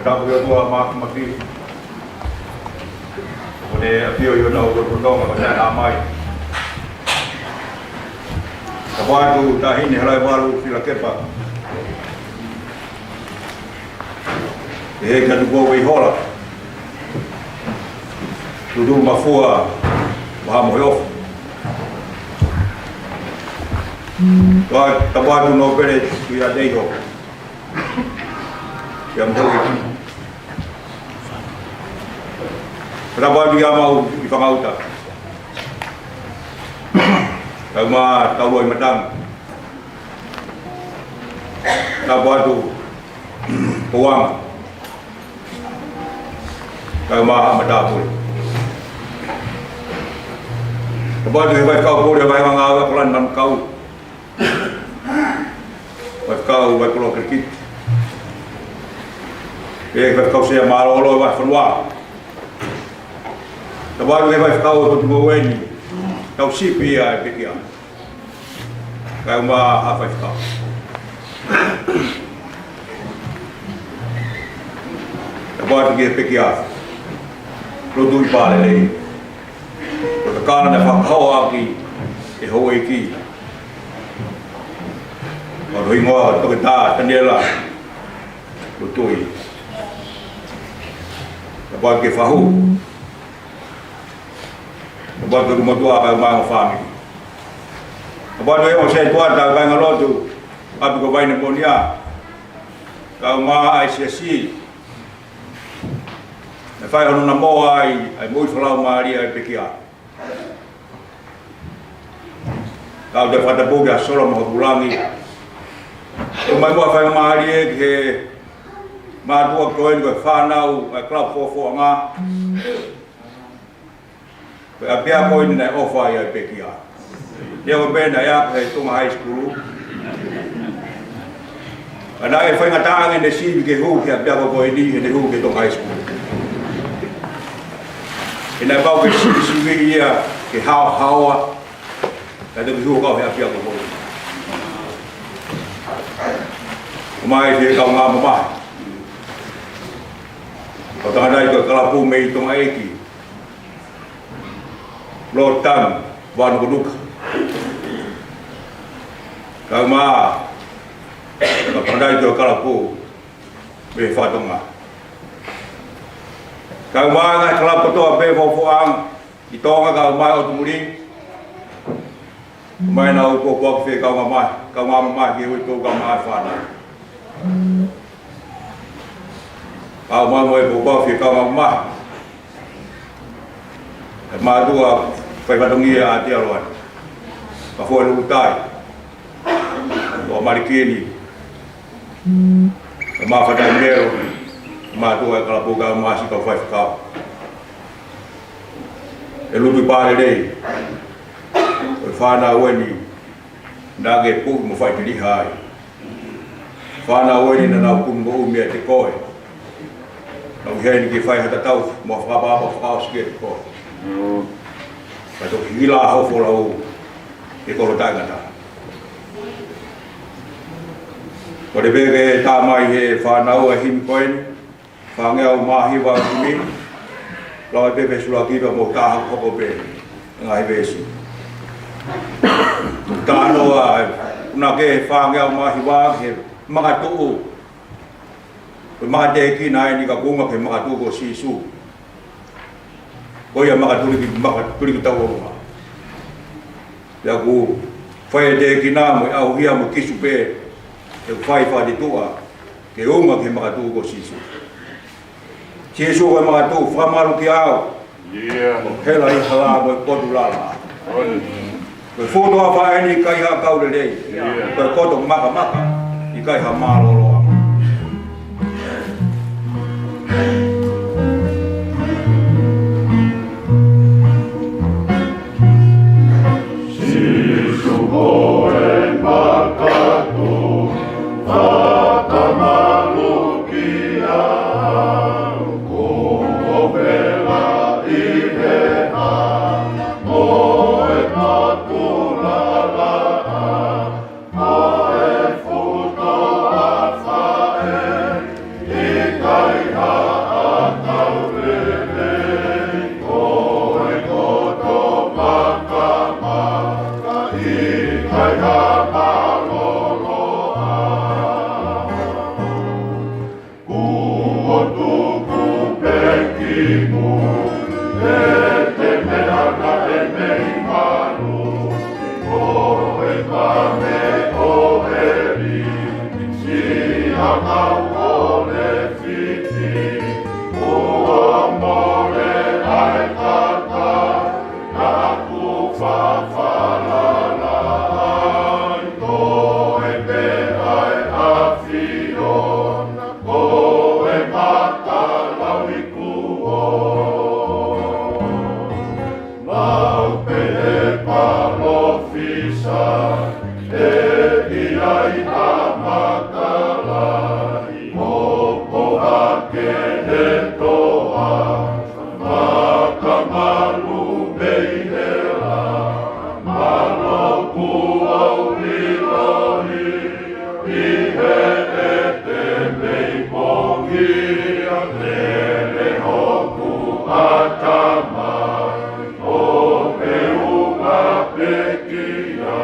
Tapu ki he ʻOtua Māfimafi, ʻoku ne ʻafio ʻi hotau lotolotonga, ko e taʻehāmai. Tapu atu Taʻahine Halaivalu Fielakepa, ʻEiki ʻa Tupou Veihola, Tutumafua Vahamoheofo. Tapu atu Nōpele Tuiaʻateiho, pea mo e tapu atu kia Mau ʻi Fangauta, kae ʻumaʻā Taulua ʻi Matangi. Tapu atu Pouanga, kae ʻumaʻā Haʻa Matāpule. Tapu atu ki he faifekau pule ʻa e vahenga ngāue ʻa Kolani Manukau, faifekau ʻa e kolo kilikiti, pea ki he faifekau sea mālōlō ʻo e vahefonua. Tapu atu ki he faifekau ʻo e potungāue ni, tauhi sipi ʻa e pekia, kae ʻumaʻā Haʻa Faifekau. Tapu atu ki he pekia, Lotu ʻi Pālelei, ko e kakala naʻe fakahoa ʻaki ʻe houʻeiki, ʻa hono hingoa Toketā Taniela Lutui. Tapu atu ki he fahu. Tapu atu ki he motuʻa kae ʻumaʻā e fāmili. Tapu atu ki he ongo sētuata ʻo e kāingalotu ʻapi ko Vaine Moʻonia, kae ʻumaʻā e siasi naʻe fai hono namoa ai ʻa e moʻui fakalaumālie ʻa e pekia. Kau te fakatapu kia Solo mo Hotulangi. Ko e maʻu faingamālie ki he mātuʻa ko eni, ko e fānau ʻa e club Fofoʻanga, ko e ʻapiako eni naʻe ʻofa ai ʻa e pekia. Neongo pē naʻe ako he Tonga High School, ka naʻe faingataʻa ange ʻene sivi ke hū ki he ʻapiako ko eni, heʻene hū ki he Tonga High School. He naʻe pau ke sivisiviʻi ia ke haohaoa, kae toki hū ʻo kau he ʻapiako ko eni. ʻOmai ki he kaungā mamahi, kau tangataʻeiki ʻo e kalapu mei Tongaʻeiki, Lord Tanu Vanukunuka, kae ʻumaʻā e kau tangataʻeiki ʻo e kalapu mei Fakatonga, kae ʻumaʻā e ngaahi kalapu kotoa pē Fofoʻanga ʻi Tonga, kae ʻumaʻā e ʻotu muli. ʻOmai ʻenau pōpoaki fie kaungā mamahi, kaungā mamahi ki he uitou kae ʻumaʻā e fānau. Kae ʻumaʻā mo e pōpoaki fie kaungā mamahi e mātuʻa faifatongia ʻa Aotearoa ni, Kafoa Lutai, ʻo Malikini, ʻa Mafatai Melo, mātuʻa e kalapu kae ʻumaʻā siʻi kau faifekau. ʻE Lutu ʻi Pālelei, ko e fānau eni naʻa ke puʻi mo faʻiteliha ai. Fānau eni naʻa nau kumi moʻui meiate koe. Naʻa ku ʻi heni ke fai ha tatau mo ha fakaʻapaʻapa fakaʻosi kiate koe. Kae toki hiki hake hoʻo folau ki he kolo taʻengata. Ko e pehē ke tā mai he fānau ʻa e himi ko eni, fāngeau mā hiva ʻa e himi, lau ai pē pē sula kiva mo tā hoko pē ngaahi veesi. Talanoa ʻa e, ʻuhinga ki he fāngeau mā hiva, he makatuʻu, ko e makatuʻunga eni ka kuo ʻuhinga ki he makatuʻu ko Sīsū. Ko ia makatuliki, makatuliki tauʻolunga. Pea ʻoku fai e tēkina mo e ʻauhia mo e kisu pē, ʻe fai fakatetuʻa ke ʻuhinga ki he makatuʻu ko Sīsū. Sīsū ko e makatuʻu, fakamālō kiate koe. ʻIo. Ko e hela ʻi he hala mo e potu lala. ʻOi. Ko e fuʻu toafa eni ʻikai ha kau lelei. ʻIo. Ko e koto makamaka ʻikai ha mālōlōʻanga. Sīsū ko e makatuʻu, fakamālō kiate koe, ko e vela ʻi he hā, ko e potu lala, ko e fuʻu toafa. Tangau o le fiti, ua mole ai tata, naku fafalala ai, ko e pe ai afio, ko e mata lau i kuo. Lau pē ʻe palōfisā, ʻe ʻi ai ha matalahi, ʻo ʻohake he toa, maka malu mei hela, maloku au ʻi lahi, ʻi he ʻete mei pongi, a tele hoku ʻatamai, ʻo peunga pekia.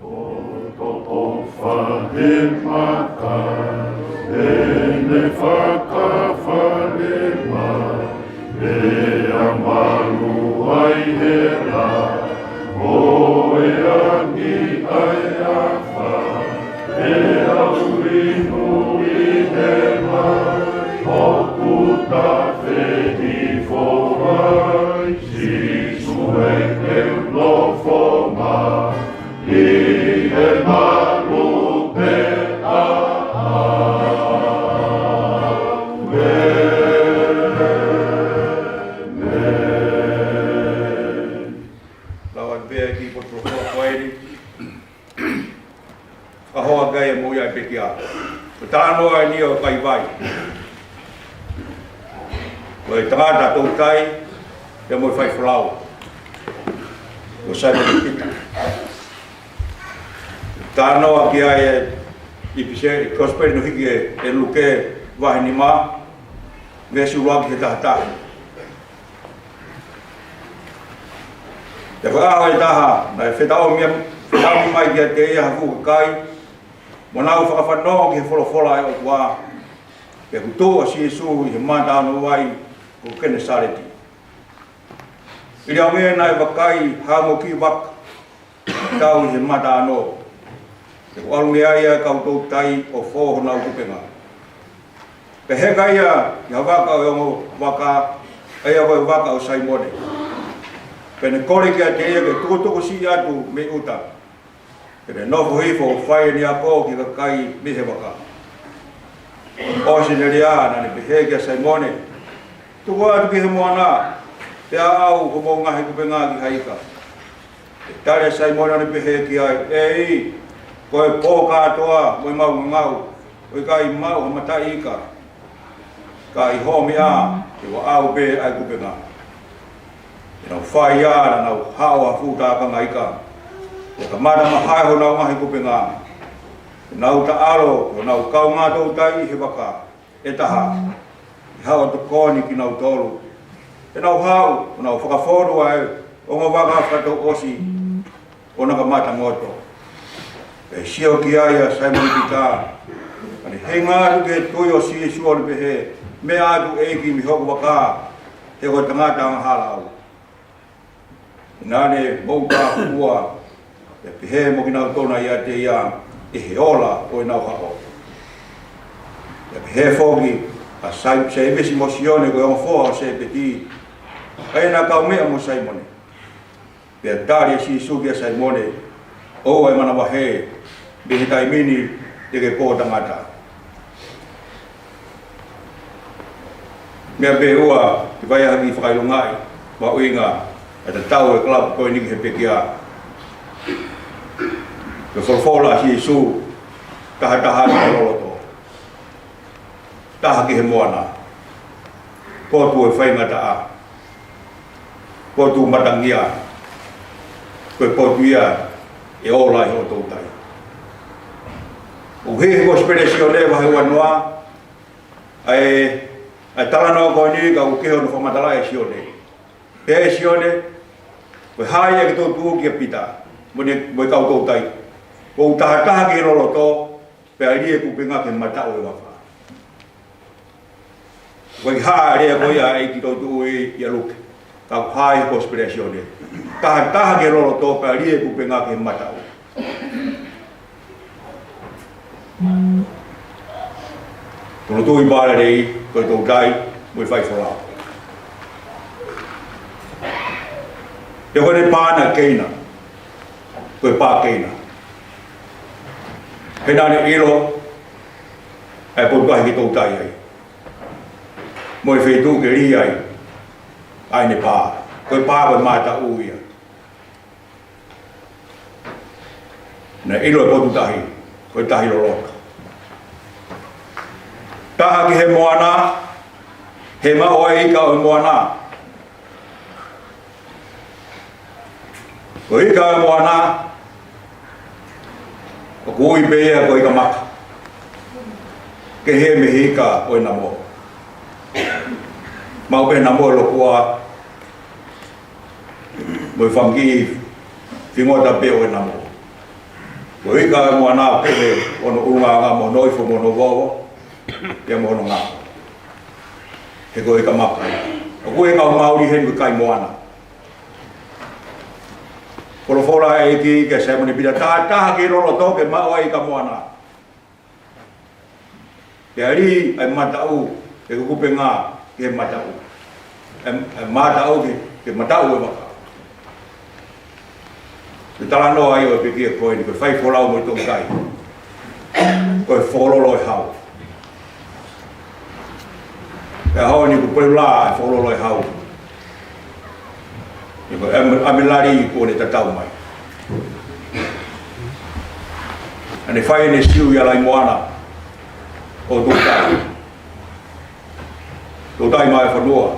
ʻO toʻo fahe mata, ʻene fakafale mai, ʻe a malu ai hela, ʻo e angi ai afa, ʻe au inu ʻi he mai, ʻoku ta fehi foʻi, Sīsū ʻe ke nofo mai, ʻi he malu pē ʻaʻau. Lau atu pē ki he potu folofola ko eni. Ka hoa kai e moʻui ai pekia. Ko e talanoa eni ʻo e kaivai. Ko e tangata toutai, pea mo e faifolau. Ko Saimone Pita. Talanoa ki ai e ʻipiseli, kosipeli naʻe hiki ʻe, ʻe Luke vahe nima, veesi ʻuluaki ki he taha taha. Pea ko e ʻaho ʻe taha, naʻe fetaʻomi, fetaʻomi mai kiate ia ha fuʻu kakai, mo nau fakafanongo ki he folofola ʻa e ʻOtua, pea kuo tuʻu ʻa Sīsū ʻi he mataʻānoa ko Kenesaleti. ʻI he ʻaho naʻe vakai ha ongo kiʻi vaka, tau ʻi he mataʻānoa. Pea kuo ʻalu mei ai ʻa e kau toutai ʻo fō honau kupenga. Pea heka ia ʻi ha vaka ʻo e ongo vaka, ʻa ia ko e vaka ʻo Saimone. Pea ne kole kiate ia ke tukutuku siʻi atu mei ʻuta. Pea ne nofo hifo ʻo fai ʻene ako ki he kakai mei he vaka. ʻOsi ʻene lea naʻa ne pehē kia Saimone, Tuku atu ki he moana, pea ʻaʻau homou ngaahi kupenga ki ha ika. Pea tali ʻe Saimone ʻo ne pehē ki ai, ʻEiki, ko e pō kātoa mo ʻemau ngangau, ʻo ʻikai maʻu ha mataʻi ika. Ka ʻi hoʻo meʻa, te u ʻaʻau pē ʻa e kupenga. Pea nau fai ia, naʻa nau haʻu ha fuʻu tākanga ika. Pea kamata mahae honau ngaahi kupenga. Pea nau taʻalo, honau kaungā toutai ʻi he vaka ʻe taha, ʻi haʻo tokoni kinautolu. Pea nau haʻu, ʻo nau fakafonu ʻa e ongo vaka fakatouʻosi, ʻo na kamata ngoto. Pea sio ki ai ʻa Saimone Pita, ʻo ne heinga atu ki he tui ʻo Sīsū ʻo ne pehē, Meʻa atu ʻEiki mei hoku vaka, he ko e tangata angahala au. Naʻa ne moʻutāfuʻua, pea pehē mo kinautolu naʻe ʻiate ia, ʻi he ola ʻo ʻenau haʻo. Pea pehē foki ʻa Sai-, Sēmisi mo Sione ko e ongo foha ʻo Sēpeti, ʻa ia naʻe kaumeʻa mo Saimone. Pea tali ʻe Sīsū kia Saimone, ʻOua ʻe manavahē, mei he taimi ni te ke pō tangata. Meʻa pē ʻe ua, ke fai ha kiʻi fakaʻilongaʻi, mahuʻinga, ʻa e tatau ʻa e kalapu ko eni ki he pekia. Ko e folofola ʻa Sīsū, taha taha ki he loloto. Taha ki he moana. Potu ʻo e faingataʻa. Potu matangia. Ko e potu ia ʻe ola ai hoʻo toutai. ʻOku hiki he kosipeli ʻa Sione vahe uanoa, ʻa e, ʻa e talanoa ko eni ka ʻoku kehe hono fakamatala ʻe Sione. Pehē ʻe Sione, ko e hā ia ʻoku toutuʻu kia Pita, mo ʻene, mo e kau toutai. Ko e taha taha ki he loloto, pea ʻalu e kupenga ki he mataʻu ʻo e vaka. Ko e hā e lea ko ia ʻa e ʻEiki toutuʻu ʻia Luke. Ka ko e hā ʻi he kosipeli ʻa Sione. Taha taha ki he loloto pea ʻalu e kupenga ki he mataʻu. Ko e lotu ʻi Pālelei, ko e toutai mo e faifolau. Pea ko ʻene pā naʻe keina, ko e pā keina. He naʻa ne ʻilo ʻa e potu tahi ke toutai ai mo e feituʻu ke lī ai ʻa ʻene pā. Ko e pā ko e mātaʻu ia. Naʻe ʻilo e potu tahi ko e tahi loloto. Taha ki he moana, he maʻu ʻa e ika ʻo e moana. Ko e ika ʻo e moana, ʻoku ui pē ia ko e ika maka. Kehe mei he ika ʻo e namo. Maʻu pē namo e lokua mo e fanga kiʻi fingota pē ʻo e namo. Ko e ika ʻo e moana ʻoku kehe hono ʻulungaanga mo hono ifo mo hono vovo, pea mo hono ngako. He ko e ika maka. ʻOku ui ʻe he kau Māori heni ko e kai moana. Folofola ʻa e ʻEiki kia Saimone Pita, taha taha ki loloto ke maʻu ʻa e ika moana. Pea lī ʻa e mātaʻu, ʻe kukupe ngā ki he mātaʻu. ʻE, ʻe mātaʻu ki, ki he mātaʻu ʻo e vaka. Ko e talanoa ia ʻo e pekia ko eni, ko e faifolau mo e toutai. Ko e fokololo e hau. Pea ʻaho ni kuo pelu lā e fokololo e hau. Ko e ʻami, ʻami lali kuo ne tatau mai. Naʻa ne fai ʻene siu ʻi ʻAlaimoana ʻo toutai. Toutai maʻa e fonua.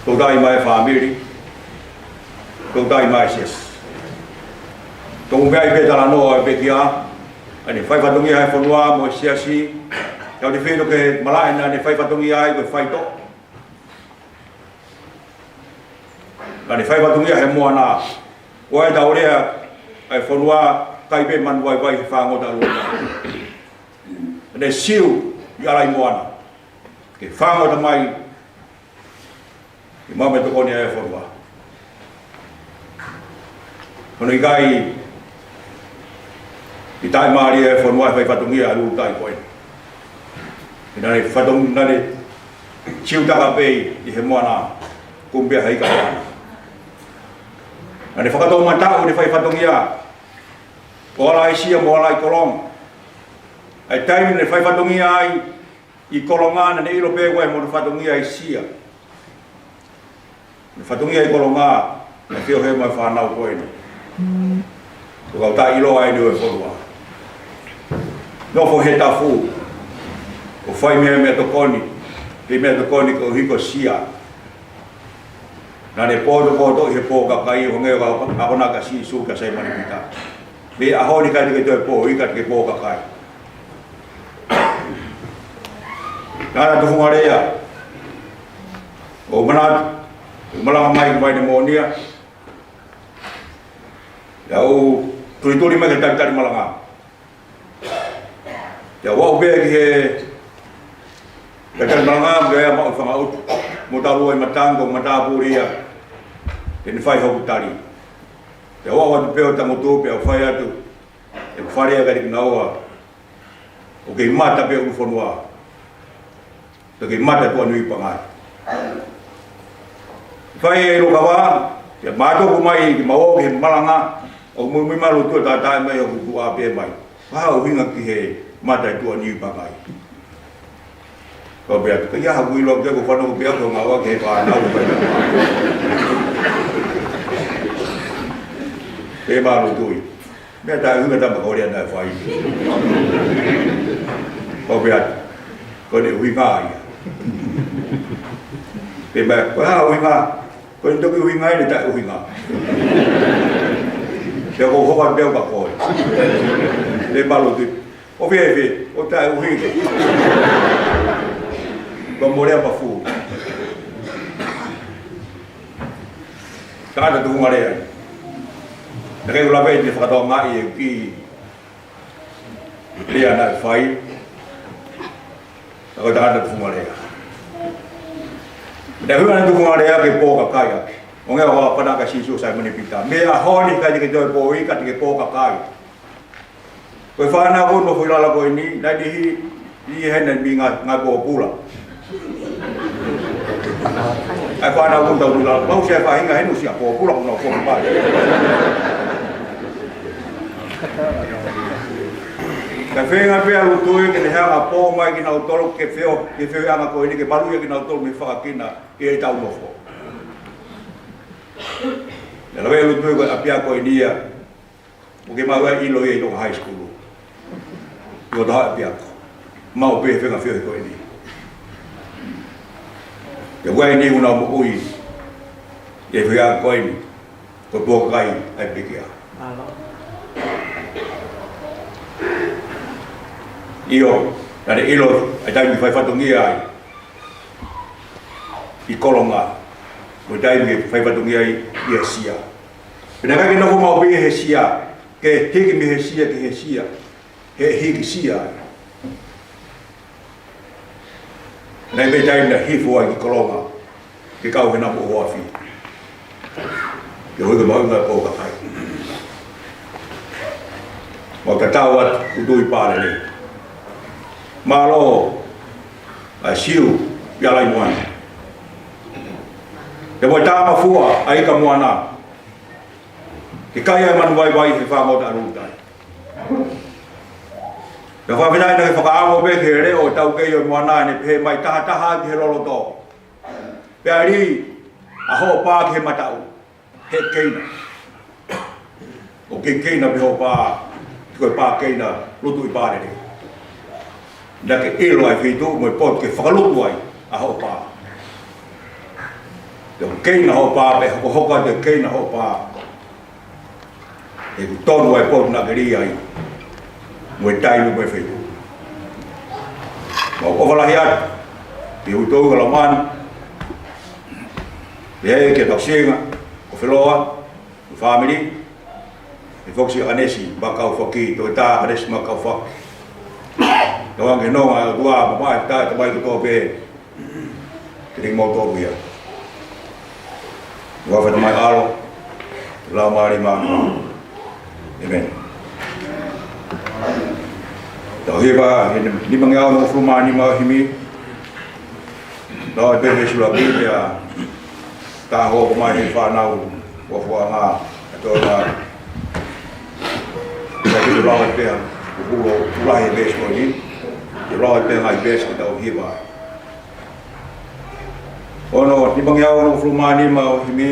Toutai maʻa e fāmili. Toutai maʻa e siasi. Toʻo mai pē talanoa ʻo e pekia. Naʻa ne fai fatongia he fonua mo e siasi. Ka ʻoku ou feinga ke malaʻe naʻa ne fai fatongia ai ko e faitoʻo. Naʻa ne fai fatongia he moana. ʻOku ʻi ai e tau lea ʻa e fonua, kai pē manu vaivai he fāngota ʻalu. Naʻa ne siu ʻi ʻAlaimoana ke fāngota mai ke maʻu mai e tokoni ʻa e fonua. Hono ʻikai ke taʻimālie e fonua he fai fatongia ʻa Lulutai ko ē. Naʻa ne fatongia, naʻa ne siu taka pē ʻi he moana, kumi pē ha ika moana. Naʻa ne fakatoumataʻu ʻene fai fatongia ʻo ala ʻi Sia mo ala ʻi Kolonga. ʻA e taimi naʻa ne fai fatongia ai ʻi Kolonga, naʻa ne ʻilo pē ʻoku ʻi ai hono fatongia ʻi Sia. Naʻe fatongia ʻi Kolonga, naʻe feohi mo e fānau ko eni. Ko e kau taʻeʻiloa eni ʻo e fonua. Nofo he tafu ʻo fai meʻa, meʻatokoni, fai meʻatokoni koeʻuhi ko Sia. Naʻa ne potopoto ʻi he pō kakai, ʻo hangē ko e ʻaho naʻe ʻakonaki ʻa Sīsū kia Saimone Pita. Mei he ʻaho ni ʻikai te ke toe pō ika, te ke pō kakai. Tangata tufunga lea. ʻOku ou manatu, ʻoku ou malanga mai ki Vainemonia. Pea u tulituli mai ki he talitali malanga. Pea u aʻu pē ki he talitali malanga, pea u maʻu e fanga ʻutu. Mo talu ai matango, matāpule ia. Pea ne fai hoku tali. Pea u aʻu atu pē ʻo tangutu, pea u fai atu ʻeku fale ʻiate kinaua. ʻOku kei mata pē ʻulu fonua. Pea kei mata Tuʻaniuipangai. Fai e ʻilo kava, pea mātuku mai ke mau ō ki he malanga, ʻo muimui mai lotu ʻo tātā mai ʻo kukuʻa pē mai. Ko e hā e ʻuhinga ki he mata Tuʻaniuipangai? Kau pehē atu, ʻikai haʻaku ʻilo, ʻoku ou fanongo pē au ki he ngāue ʻa e fānau. Pea mālō tui. Meʻa taʻeʻuhinga, tama, ko e lea naʻe fai. Kau pehē atu, ko ʻene ʻuhinga ia. Pea meʻa, ko e hā e ʻuhinga? Ko ʻene toki ʻuhinga ʻene taʻeʻuhinga. Pea ʻoku ou hoko atu pē au kia koe. Pea mālō tui. ʻOku fiefia, ʻoku taʻeʻuhinga. Ko e mole a mafu. Tangata tufunga lea. Naʻe ʻikai ke u lava ʻene fakatokangaʻi e kiʻi lea naʻe fai. Ka ko e tangata tufunga lea. Naʻe ʻuhinga ʻene tufunga lea ke pō kakai ʻaki. ʻO hangē ko e ʻakonaki ʻa Sīsū kia Saimone Pita. Mei he ʻaho ni ʻikai te ke toe pō ika, te ke pō kakai. Ko e fānau ko ē ʻoku nofo ʻi lalo ko eni, naʻe niʻihi, niʻihi heni naʻe ʻi ai e ngaahi, ngaahi pōpula. ʻA e fānau ko ē ʻoku nau ʻi lalo, maʻu ʻe he faʻahinga heni ʻoku ʻi ai e pōpula ʻoku nau foki pē. Kae feinga pē ʻa Lutui ke ne hanga ʻo pō mai kinautolu ki he feo, ki he feohiʻanga ko eni ke maluʻi kinautolu mei he fakakina ʻi heʻetau nofo. Naʻe lave ʻa Lutui ko e ʻapiako eni ia, ʻoku ke maʻu ai e ʻilo ia ʻi Tonga High School. ʻI he ʻapiako. Maʻu pē he feinga feohi ko eni. Pea ʻoku ʻi ai e niʻihi ʻoku nau moʻui ʻi he feohiʻanga ko eni. Ko e pō kakai ʻa e pekia. ʻIo, naʻa ne ʻilo ʻa e taimi ʻoku fai fatongia ai ʻi Kolonga, mo e taimi ʻoku fai fatongia ai ʻi Asia. Pea naʻe ʻikai ke nofo maʻu pē ia he Asia, ke hiki mei he Asia ki he Asia, he hiki Asia. Naʻe ʻi ai e taimi naʻe hifo ai ki Kolonga, ke kau he namu ʻo Hoafi. Ke hoi ke mahuʻinga e pō kakai. Mau tatau atu, Lutui Pālele. Mālō, ʻa Siu, ʻi ʻAlaimoana. Pea mo e Tāmafua, ʻa Ika Moana. Ke kai ʻa e manu vaivai he fāngota ʻa Lulutai. Pea fakafetaʻi naʻa ke fakaongo pē ki he leʻo ʻo e taukei ʻo e moana ʻene pehē mai taha taha ki he loloto. Pea lī ʻa hoʻo pā ki he mataʻu. He keina. ʻOku ke keina pē hoʻo pā, ko e pā keina Lutui Pālele. Naʻa ke ʻilo ʻa e feituʻu mo e potu ke fakalutu ai ʻa hoʻo pā. Te u keina hoʻo pā, pea hokohoko atu e keina hoʻo pā. He ʻoku tonu ʻa e potu naʻa ke lī ai. Mo e taimi mo e feituʻu. Mau ʻofa lahi atu. Ki he ʻutoʻuta ʻa Laumani. Pea ki he tausinga ʻo Feloa. Mo e fāmili, ʻa e foki ʻa ʻAnesi Makaufaki, Toʻetā ʻAnesi Makaufaki. Tauange nonga ʻOtua, mamae tā, tamai kotoa pē, ke ringi mau tō ia. Ua fata mai alo, Laumālie Māʻoniʻoni. ʻĒmeni. Tau hiva, he nimangeau hongofulu mā nima ʻo e himi. Nau ʻi he veesi ʻuluaki, pea tā hoko mai he fānau ʻo e fuaʻanga ʻa e Toʻonga. Pea ke lau atu pē, ʻuluaki, ʻuluaki he veesi ko eni. Ke lau atu pē ngaahi veesi ke tau hiva. Ono, nimangeau hongofulu mā nima ʻo e himi,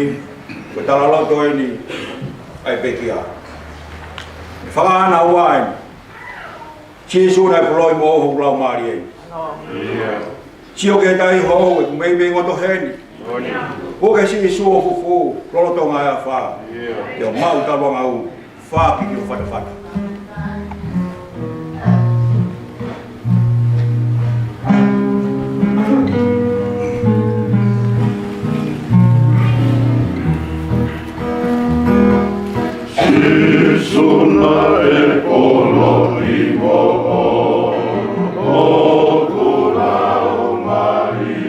ko e talaloto eni ʻa e pekia. ʻE fakaʻānaua eni. Sīsū naʻe puloi mo hoku laumālie. Sio ki he tahi hoʻo ʻeku meimei ngoto heni. Puke Sīsū ʻo fufū, lolotonga e afā. Ke u maʻu talu angaʻu, fāki ki ho fatafata. Sīsū naʻe puloi mo hoku laumālie.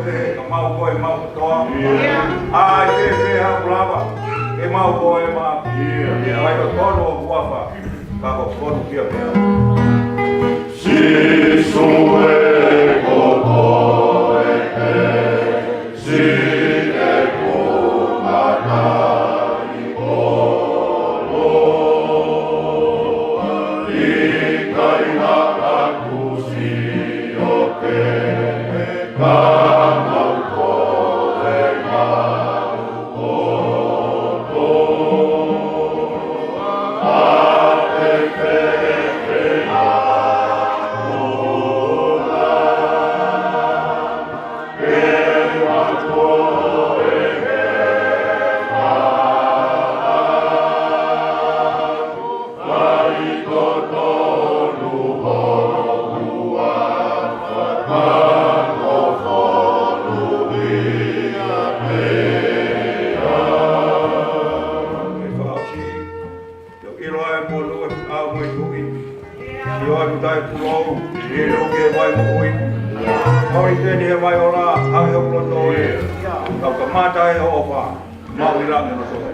Ka mau koe mau kotoa. ʻIo. ʻAi fēfē haʻaku lava, ke mau koe mau. ʻIo. ʻIo, ʻai ko tonu ʻo huafa, ka ko tonu kia pea. Sīsū e, ko koe pē, siʻeku matangi koloa, ʻikai haʻaku sio pē, ka mau koe mau kotoa. Ke fakaʻosi, ʻio ʻiloa e monū e fakaʻau mo e tuʻi. Sio atu taʻepūlou, ʻilo ke vai moʻui. Hoi teni he vai ola, hake hoku loto ē. Kau kamata e ʻofa, mau ʻi langi no soe.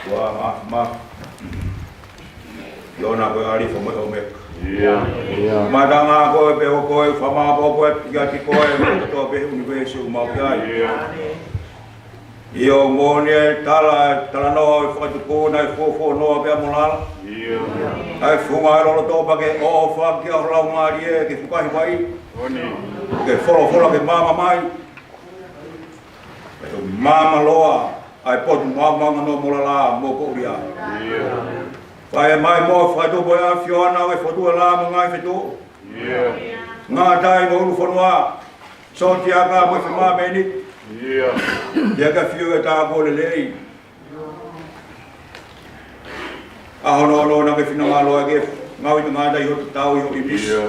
Ua ma, ma. ʻIo, ʻa ia ko e ʻAlifa mo e ʻOmeka. ʻIo. ʻIo. Mātanga koe pē ʻo koe, fakamāʻopoʻopo atu kiate koe, mo e kotoa pē ʻunivēsi ʻoku mau ʻi ai. ʻIo. ʻIo, moʻoni e tala, talanoa ʻo e fakatupu naʻe fuofua noa pea mo lala. ʻIo. ʻA e funga e loloto pea ke ʻofa ki ho laumālie ke fukahi mai. Moʻoni. Ke folofola ke maama mai. Ke maama loa ʻa e potu maomaonganoa mo lala mo koʻulia. ʻIo. Fai mai mo fakatupu ʻa e ʻAfiona ʻo e fotu ʻa e lā mo e ngaahi fetuʻu. ʻIo. Ngaahi tai mo ʻulu fonua. Sōtia ka mo e fima meni. ʻIo. Ia ka fio e tā ko lelei. ʻA hono ʻono naʻa ke finangalo ʻa e ngaahi tangata ʻi ho tatau ʻi ho ʻimisi. ʻIo.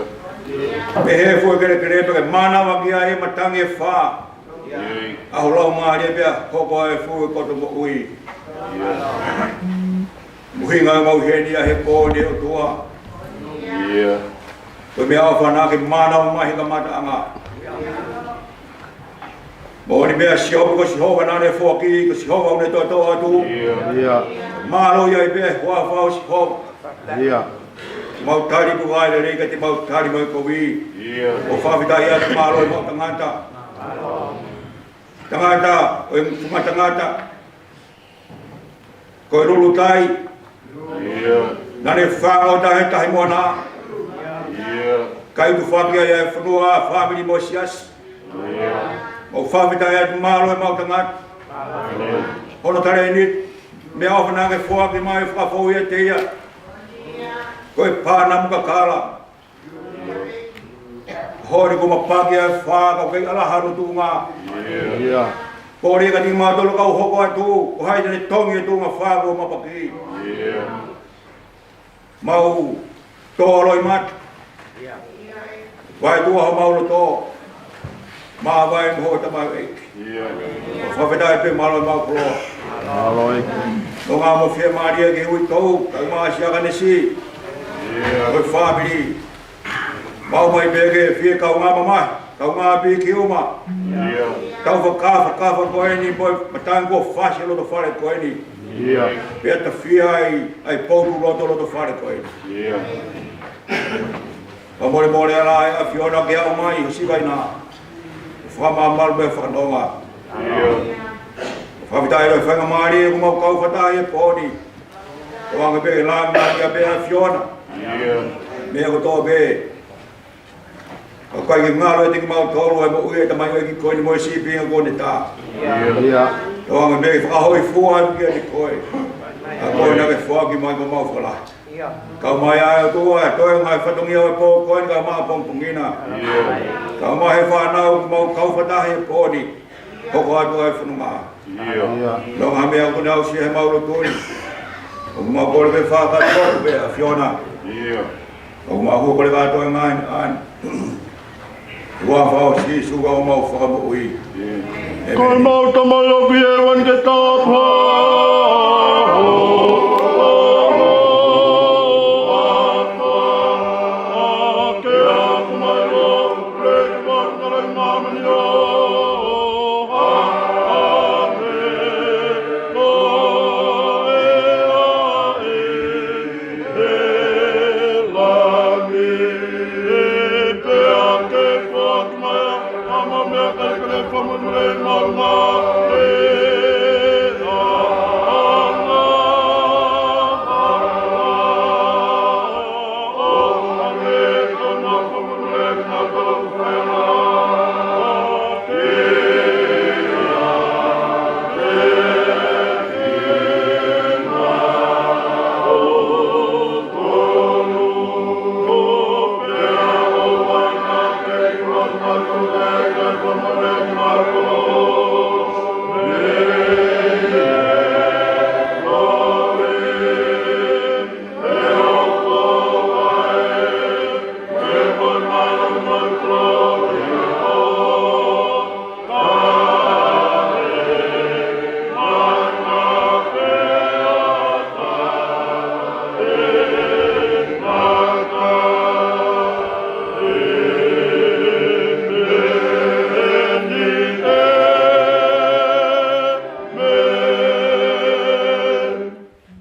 Pehē foki e kelekele pea ke mānava ki ai e matangi ʻe fā. ʻIo. ʻA ho laumālie pea hoko ai e fuʻu koto moʻui. ʻIo. ʻUhinga ʻemau ʻi heni ʻa e he ko e ʻOtua. ʻIo. Ko e meʻaʻofa naʻa ke mānava mai he kamataʻanga. Moʻoni pē ʻa Sihova, ko Sihova naʻa ne foaki, ko Sihova ʻoku ne toʻotoʻo atu. ʻIo. ʻIo. Mālō ia ʻi he huafa ʻo Sihova. ʻIo. Mau tali ʻoku ʻai lelei ka te mau tali mo e kovi. ʻIo. ʻOku fakafetaʻi atu, mālō ʻemau tangata. Tangata, ʻo e funga tangata. Ko e Lulutai. ʻIo. Naʻa ne fānau tahi tahi moana. ʻIo. Kae tufaki ai e fonua, fāmili mo e siasi. ʻIo. ʻOku fakafetaʻi atu, mālō ʻemau tangata. ʻIo. Hono talēniti, meʻaʻofa naʻa ke foaki mai fakafou ʻiate ia. Ko e pānamu kakala. Hori ko mapaki ʻa e fā ka ʻoku kei ʻalaha hono tuʻunga. ʻIo. Pō leka ni mautolu kau hoko atu, ko hai te ne tongi e tuʻunga fā ko mapaki. ʻIo. Mau tō loʻimata. Vai tuʻa homau loto. Māvae mo ho tamaioʻeiki. ʻIo. Fakafetaʻi pē, mālō ʻemau koloa. Mālō ʻEiki. ʻOku mau fiemālie ke ui tou, kau mā sia kanesi. ʻIo. Ko e fāmili. Mau mai pē ke fie kaungā mamahi, kaungā piki uma. ʻIo. Tau fakafakafa ko eni, mo e matangi kuo fasi loto fale ko eni. ʻIo. Pea tafia ai, ʻa e potu loto loto fale ko eni. ʻIo. Fakamolemole ʻa e ʻAfiona ke aʻu mai ʻo siva ʻi he fakamalumalu mo e fakanonga. Fakafetaʻi ʻi he faingamālie ʻoku mau kau fakataha he pō ni. ʻOange pē ke lāngilangiʻia pē ʻa e ʻAfiona. Meʻa kotoa pē. ʻOku ʻikai ke ngalo ʻiate kimautolu ʻa e moʻui ʻa e tamaioʻeiki ko eni mo e sīpinga kuo ne tā. ʻOange pē ke fakahōifua atu kiate koe ʻa e koe naʻa ke foaki mai ko homau fakalahi. Kau mai ʻa e ʻOtua ʻa e toenga ʻo e fatongia ʻo e pō ko eni kae ʻumaʻā pongipongi na. Kau mai he fānau ʻoku mau kau fakataha he pō ni. Hoko atu ʻa e fononga. Longa ha meʻa ʻoku ne aʻusia heʻemau lotu ni. ʻOku mau kole pē fakakātoa pē ʻa e ʻAfiona. ʻOku mau kole kātoa e ngaahi meʻa ni. Huafa ʻo Sīsū ko homau Fakamoʻui. ʻĒmeni. Ko homau Tamai ʻoku ʻi hēvani ke tāpuhā ho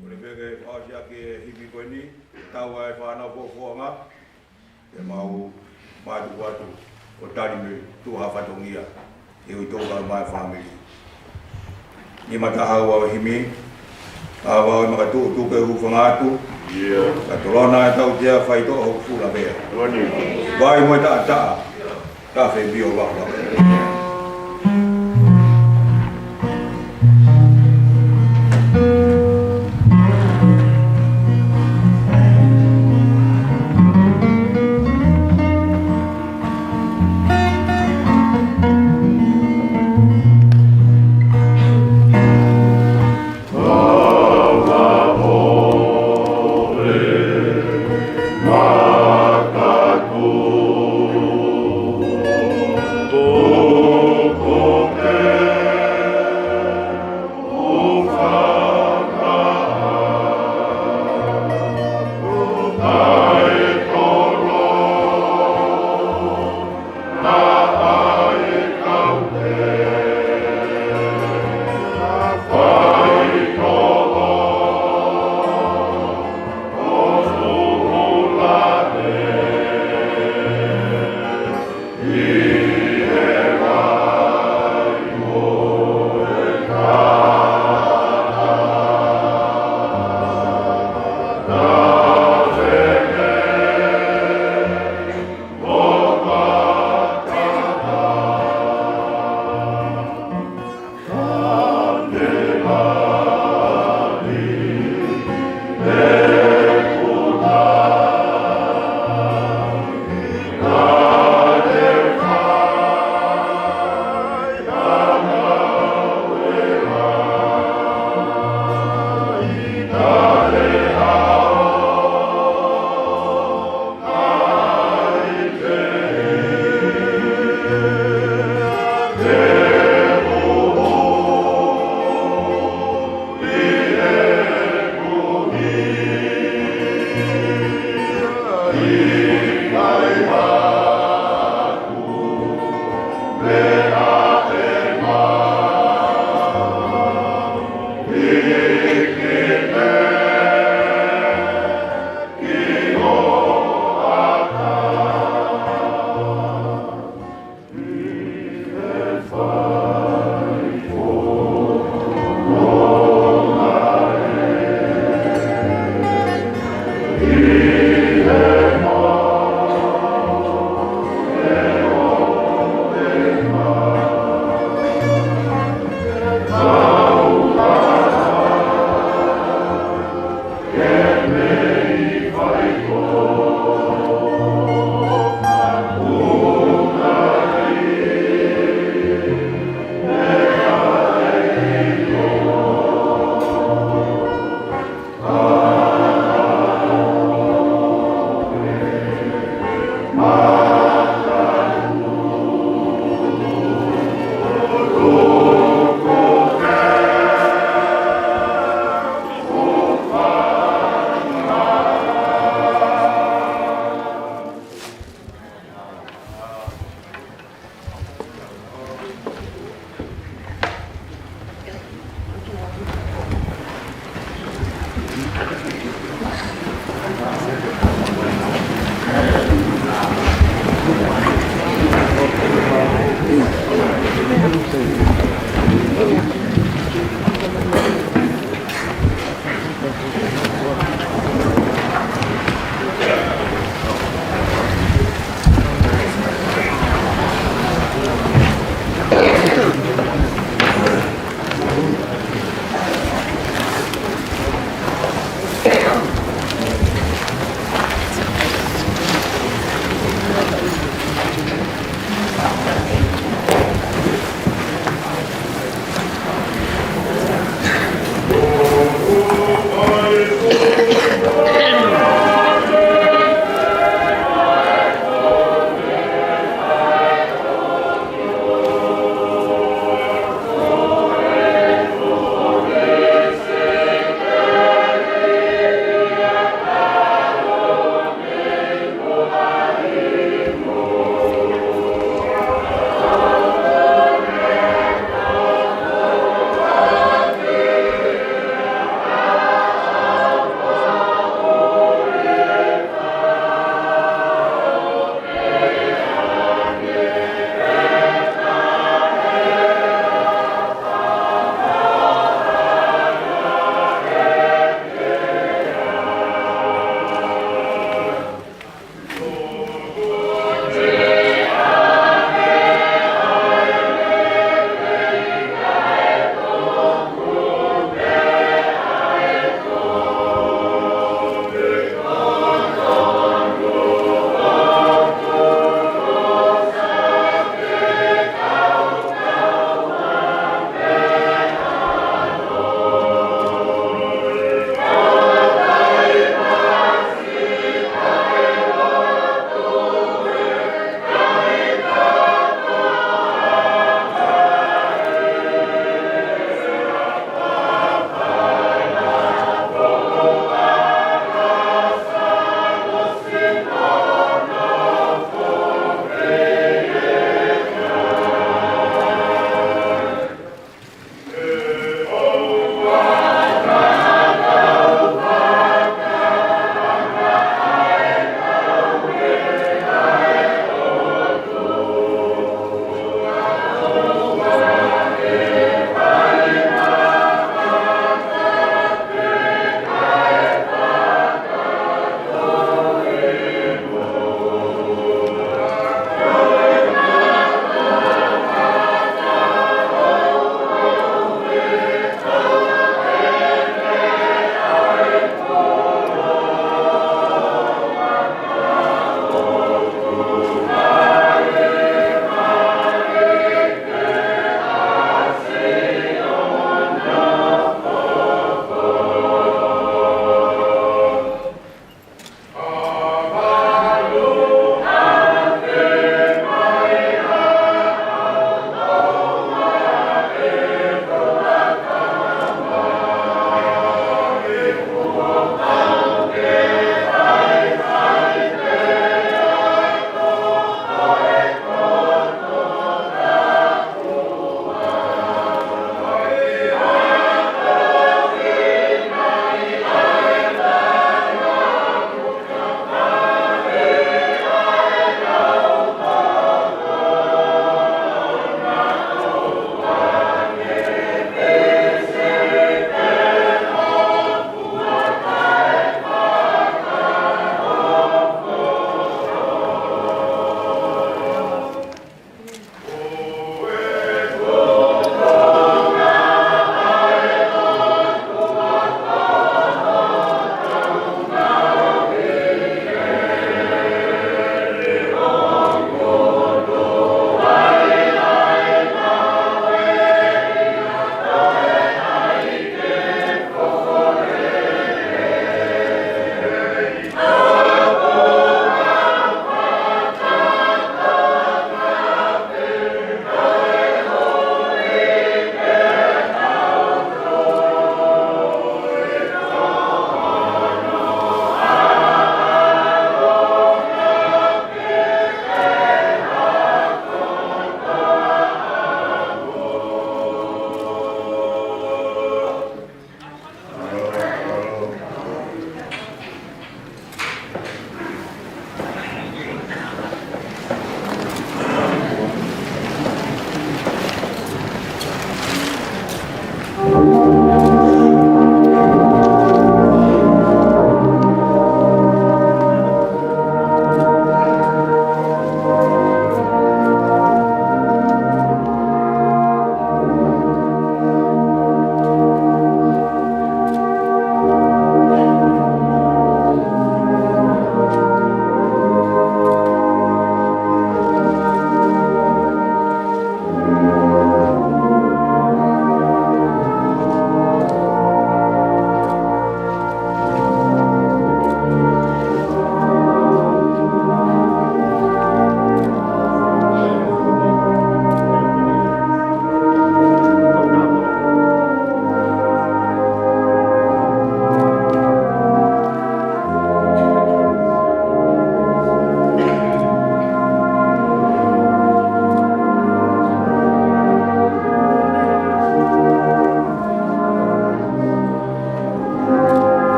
Kole pē ke fakaʻosi ʻaki e himi ko eni, tau ʻa e fānau fōfōʻanga, ke mau mātuku atu ʻo tali mei tuʻa ha fatongia, ʻe ui tō ka mai fāmili. Nima taha ua ʻo e himi, ʻa vau e makatuʻutuʻu ke hūfanga atu, ka tolona e tautea faitoʻo hoku fula pea. Vai mo e taʻataʻa, ka fepio vava.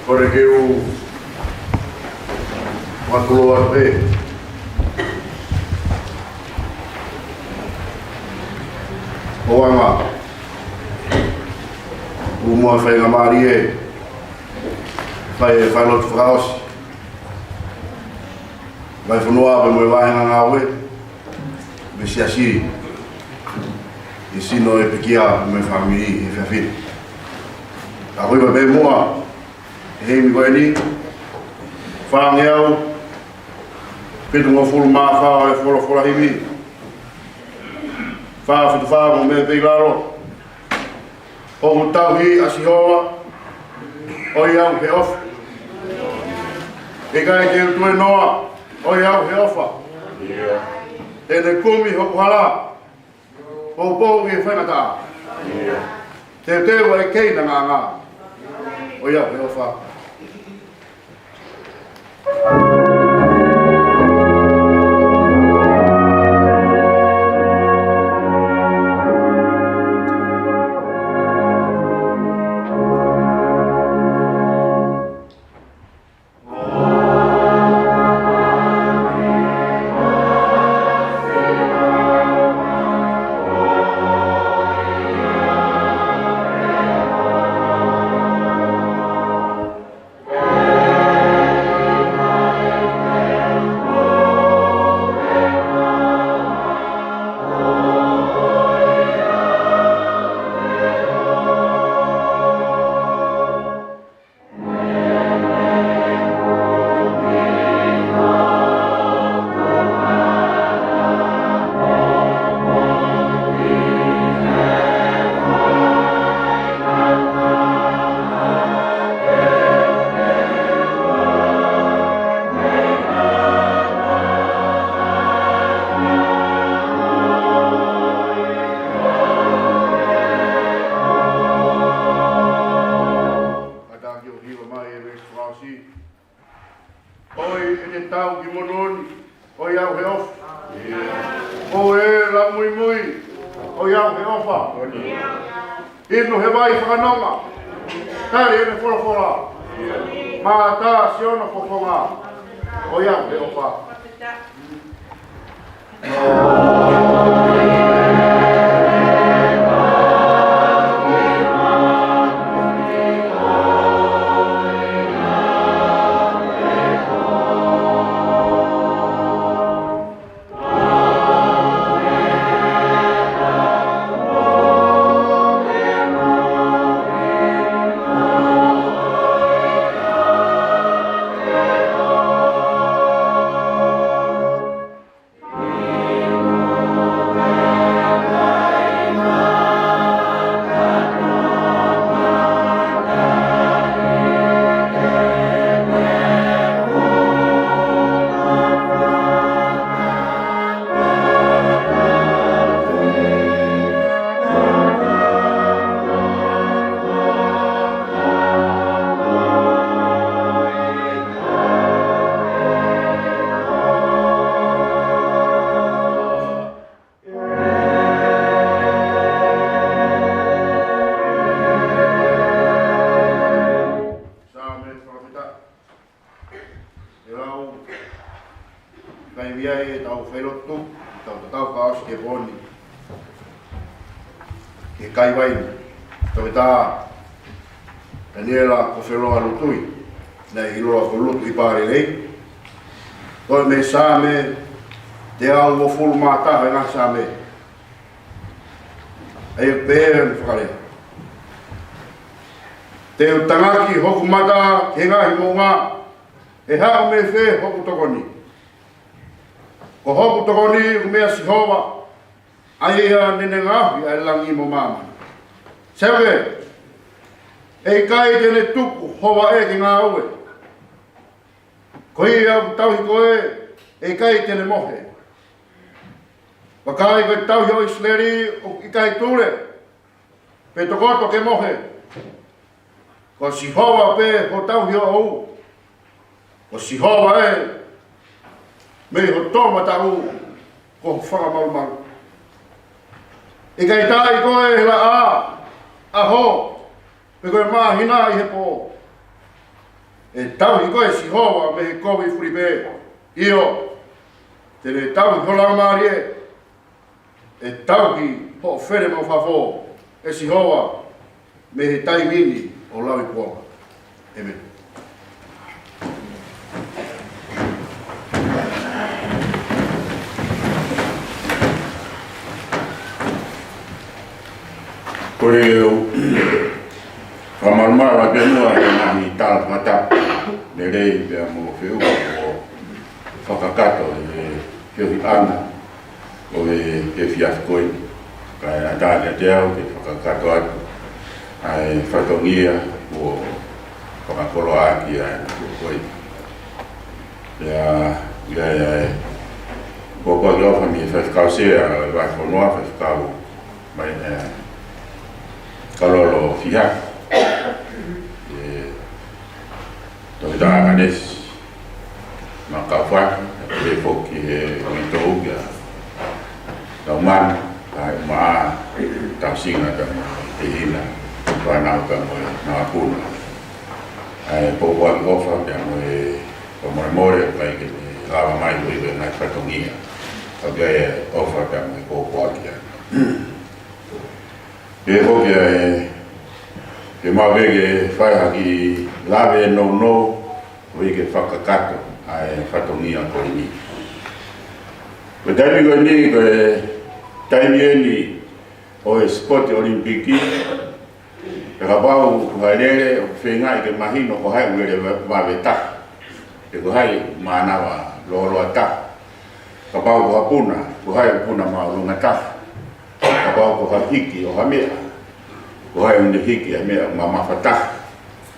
Kole ke u fakatulou atu he ʻoanga ʻoku mau fai ngā mālie, fai, fai lotu fakaʻosi, fai fonua pea mo e vāhenga ngāue, mo e siasi, ʻi he sino ʻo e pekia mo e fāmili he efiafi ni. Ka ko e pē muʻa, ʻi he himi ko eni, fāngeau fitungofulu mā fā ʻo e folofola himi. Fā fitu fā mo e meʻa pē ʻi lalo. ʻOku tauhi ʻa Sihova, ʻoiauē he ʻofa. ʻIkai te u tuenoa, ʻoiauē he ʻofa. Te ne kumi hoku hala, poupou ʻi he faingataʻa. Teuteu ʻa e keinangaanga, ʻoiauē he ʻofa. Kātaki ʻo hiva mai e veesi fakaʻosi. ʻOi, ʻe te tau ki monū ni, ʻoiauē he ʻofa. ʻOi, ē lāmuimui, ʻoiauē he ʻofa. Inu he vai fakanonga, tali ʻene folofola. Mātā siʻono fofonga, ʻoiauē he ʻofa. Saame fakafetaʻi. ʻE lau, kai via ʻetau failotu, tau tatau fakaʻosi ki he pō ni. Ki he kaivai ni, Toketā Taniela Kofeloa Lutui, naʻe ʻiloa ko Lutuʻi Pālelei. Ko e meʻa Saame teau uofulu mā taha ʻi he ngaahi Saame. ʻA ia pē ʻene fakalea. Te u tangaki hoku mata ki he ngaahi moʻunga, ʻe haʻu mei fē hoku tokoni? Ko hoku tokoni ʻoku mei Sihova, ʻa ia naʻa ne ngaohi ʻa e langi mo māmani. Seuke, ʻe ʻikai te ne tuku houvaʻe ke ngāue. Ko ia ʻoku tauhi koe, ʻe ʻikai te ne mohe. Vakai, ko e tauhi ʻo ʻIsileli ʻoku ʻikai tule, pe tokoto ke mohe. Ko Sihova pē ho tauhi ʻoʻou. Ko Sihova ē, mei ho toʻomataʻu ko ho fakamalumalu. ʻIkai taaʻi koe ʻe he laʻā, ʻaho, pe ko e māhina ʻi he pō. ʻE tauhi koe ʻe Sihova mei he kovi fulipē. ʻIo, te ne tauhi ho laumālie. ʻE tauhi hoʻo fale mo e fafo ʻe Sihova mei he taimi ni ʻo lauikuonga. ʻĒmeni. Ko e ʻū fakamalumalu ʻa e ʻaho ni, ʻa e ngaahi tala fakatapu lelei pea mo e feʻunga ʻo fakakakato ʻi he feohiʻanga ʻo e efiafi ko eni. Kae ʻatā kiate au ke fakakakato atu ʻa e fatongia ʻo fakakoloa ʻaki ʻa e tuʻu ko eni. Pea, ʻi ai ʻa e pōpoaki ʻofa mei he faifekau sea ʻo e vahefonua, faifekau mai, ē, Kalolo Fihaki. ʻE, Toketā Kanesi Makaufaki, ʻa e foki he uitou kia Taumanu, kae ʻumaʻā Tausinga pea mo e tehina, fānau pea mo e ngaahi puna. ʻA e pōpoaki ʻofa pea mo e fakamolemole ʻoku ʻikai ke ne lava mai ʻo ʻi he ngaahi fatongia. Ka ʻoku ʻi ai e ʻofa pea mo e pōpoaki ʻa. Ke foki ʻa e, ke mau pē ke fai ha kiʻi lave nounou, ʻo ʻikai ke fakakakato ʻa e fatongia ko eni. Ko e taimi ko eni, ko e taimi eni ʻo e sipoti ʻOlimipiki, pea kapau ko ha lele ʻoku feingaʻi ke mahino ko hai ʻoku lele va-, vave taha, pe ko hai ʻoku mānava lōloa taha. Kapau ko ha puna, ko hai ʻoku puna māʻolunga taha. Kapau ko ha hiki ʻo ha meʻa, ko hai ʻoku ne hiki ha meʻa mamafa taha.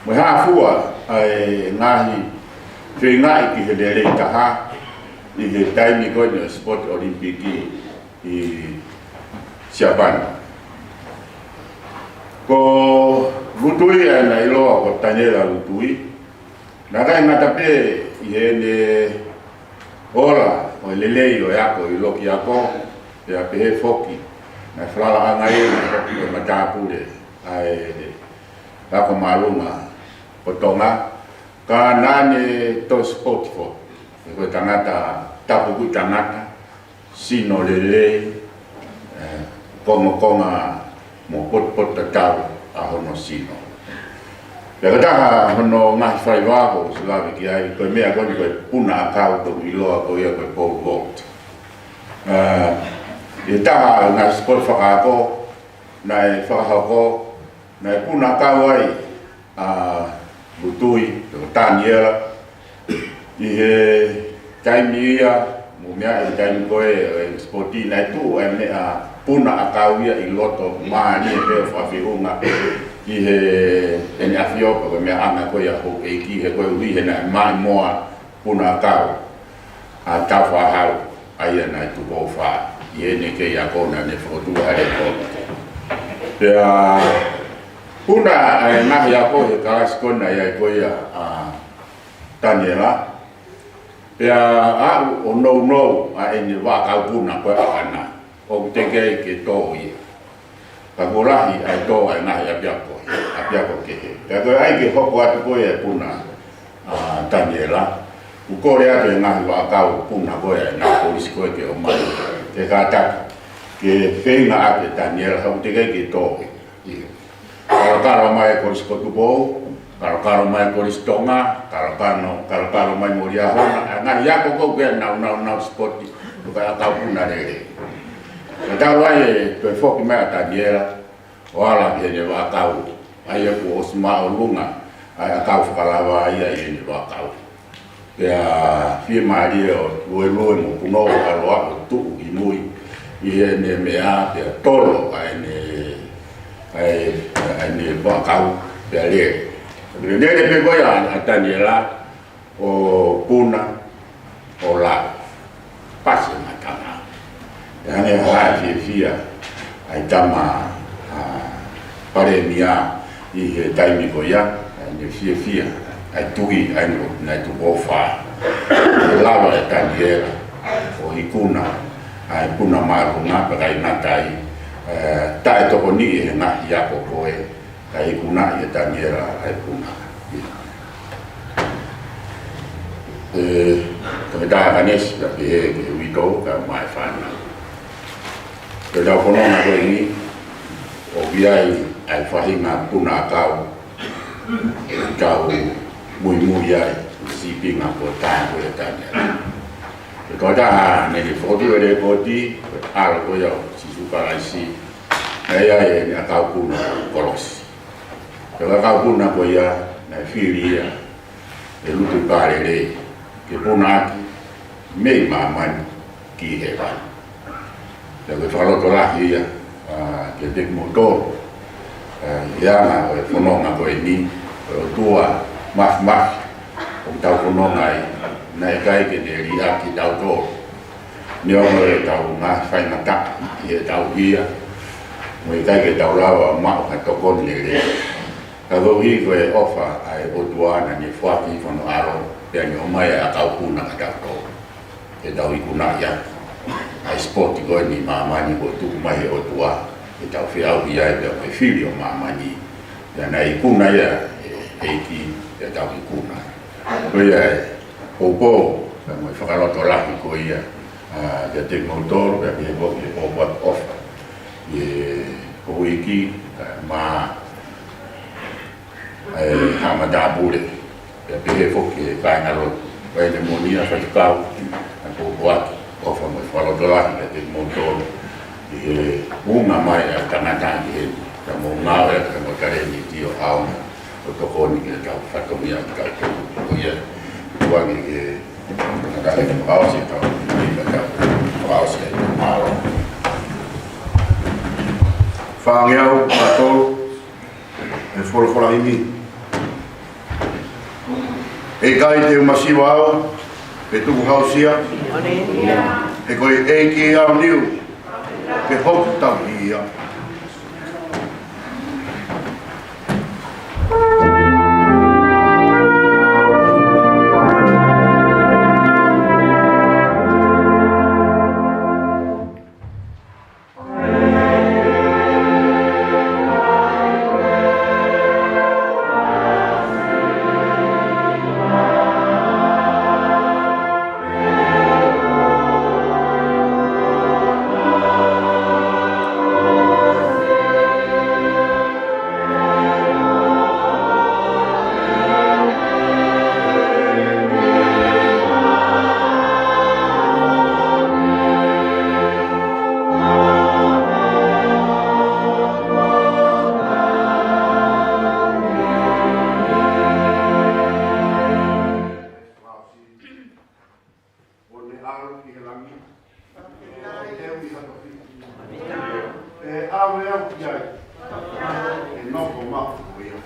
Mo e hā fua ʻa e ngaahi feingaʻi ki he lelei taha ʻi he taimi ko eni ʻo e sipoti ʻOlimipiki ʻi Siapani. Ko Lutui, ʻa ia naʻe ʻiloa ko Taniela Lutui, naʻe ʻikai ngata pē ʻi heʻene ola ʻo e lelei ʻo e ako ʻi loki ako, pea pehē foki naʻe falalaʻanga ia naʻe foki ko e matāpule ʻa e ako māʻolunga ʻo Tonga, ka naʻa ne toe sipoti foki. He ko e tangata tapu, ko e tangata sino lelei, ē, kongokonga mo potupotutatau ʻa hono sino. Pea ko e taha hono ngaahi faiva ʻoku ou ʻosi lave ki ai, ko e meʻa ko eni ko e puna ʻakau, ko e ʻiloa ko ia ko e pole vault. Ē, ʻi he taha ʻo e ngaahi sipoti fakaako naʻe fakahoko, naʻe puna ʻakau ai ʻa Lutui, pe ko Taniela, ʻi he taimi ia, mo e meʻa ʻi he taimi ko ē ʻo e sipoti, naʻe tuʻu ʻa e meʻa puna ʻakau ia ʻi loto mālie pē ʻo fakafeʻunga ki heʻene ʻafio pe ko e meʻaʻanga ko ia ʻa houʻeiki, he koeʻuhi he naʻe maʻimoa puna ʻakau ʻa Tāufaʻāhau, ʻa ia naʻe Tupou Fā, ʻi heʻene kei ako naʻa ne fokotuʻu ʻa e lēkooti. Pea puna ʻa e ngaahi ako he kalasi ko ena ʻi ai ko ia ʻa Taniela. Pea aʻu ʻo nounou ʻa ʻene vaʻakau puna ko ē ʻa ʻAna, ʻoku teʻeki ai ke tō ia. Ka kuo lahi ʻa e tō ʻa e ngaahi ʻapiako, ʻapiako kehe. Pea ko e ʻai ke hoko atu ko ē ʻa e puna ʻa Taniela, kuo kole atu e ngaahi vaʻakau puna ko ē ʻa e ngaahi kolisi ko ē ke ʻomai, ke kātaki ke feinga ʻaki ʻe Taniela, he ʻoku teʻeki ai ke tō ia. Kalokalo mai e Kolisi ko Tupou, kalokalo mai e Kolisi Tonga, kalokalo, kalokalo mai mo Liahona, ʻa e ngaahi ako ko ē ke nau, nau, nau sipoti, ko e ʻakau puna lelei. Ka talu ai e toe foki mai ʻa Taniela, ʻo ala ki heʻene vaʻakau, ʻa ia kuo ʻosi māʻolunga ʻa e ʻakau fakalava ia ʻi heʻene vaʻakau. Pea fiemālie ʻo luelue mo punou ʻa loa ʻo tuʻu ʻi mui ʻi heʻene meʻa, pea tolo ʻa ʻene, ʻa e, ʻa ʻene vaʻakau, pea lele. Lele pē ko ia ʻa Taniela ʻo puna ʻo lava. Pasi e matanga. ʻE hangē ha fiefia ʻa e tama, ʻa, palēmia ʻi he taimi ko ia, ʻa ʻene fiefia ʻa e tuʻi, ʻa ʻene, naʻe Tupou Fā. ʻE lava ʻe Taniela ʻo ikuna ʻa e puna māʻolunga, pea ʻikai ngata ai, ē, taʻetokoniʻi he ngaahi ako ko ē, kae ikunaʻi ʻe Taniela ʻa e puna. ʻE, Toketā Kanesi, pea pehē ki he uitou, kae ʻumaʻā e fānau. Ko ʻetau fononga ko eni, ʻoku ʻi ai ʻa e faʻahinga puna ʻakau, ʻoku tau muimui ai, sīpinga ko e tā ko e tania. Ko e tokotaha naʻe fokotuʻu e lēkooti, ko e ʻAlo ko ia ʻo Sīsū Kalaisi, naʻe ʻi ai ʻene ʻakau puna kolosi. Ko e ʻakau puna ko ia, naʻe fili ia ʻe Lutu Palele ke puna ʻaki mei māmani ki hēvani. Pea ko e fakalotolahi ia, ā, kiate kimoutolu, ā, ʻi he anga ʻo e fononga ko eni, ko e ʻOtua Mafimafi ʻoku tau fononga ai, naʻe ʻikai ke ne liʻaki kitautolu. Neongo ʻetau ngaahi faingataʻa ʻi heʻetau hia, mo e ʻikai ke tau lava ʻo maʻu ha tokoni lelei. Ka koeʻuhi ko e ʻofa ʻa e ʻOtua naʻa ne foaki hono ʻAlo, pea ne ʻomai ʻa e ʻakau puna kiate kitautolu. Ke tau ikunaʻi ʻa e sipoti ko eni ʻi māmani kuo tuku mai ʻe he ʻOtua, ke tau feʻauhi ai pea mo e fili ʻo māmani, pea naʻe ikuna ia ʻe he ʻEiki, pea tau ikuna. Ko ia e poupou, pea mo e fakalotolahi ko ia, ā, kiate kimoutolu, pea pehē foki e pōpoaki ʻofa ʻi he houʻeiki, ā, mo e haʻa matāpule, pea pehē foki e kāingalotu, ʻa e moʻoni ʻa e faifekau, ʻa e pōpoaki ʻofa mo e fakalotolahi kiate kimoutolu, ʻi he ʻunga mai ʻa e tangata ki heni, ka mou ngāue ʻaki mo e talēniti ʻo ʻaonga ʻo tokoni ki heʻetau fatongia ʻo kitautolu. Ko ia, tuku ange ki he tangata ke fakaʻosi ʻetau, ke fakaʻosi ʻetau mālō. Fāngeau, mātou, e folofola himi. ʻE ʻikai te u masiva au, pe tukuhausia. He ko e ʻEiki au niu, ke hoku tauhi ia. ʻO ne ʻalu ki he langi. ʻE ʻi ha tofi. ʻE ʻave au ki ai. ʻE nofo maʻu ko ia.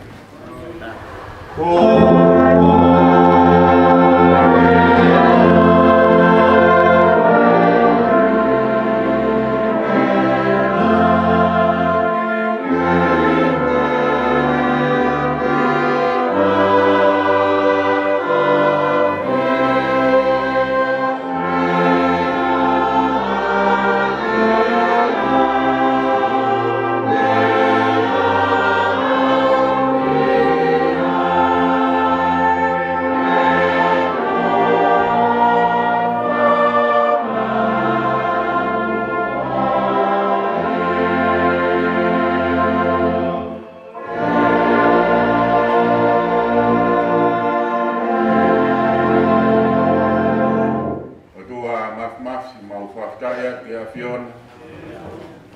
ʻOtua Mafimafi, mau fakafetaʻi atu ki he ʻAfiona.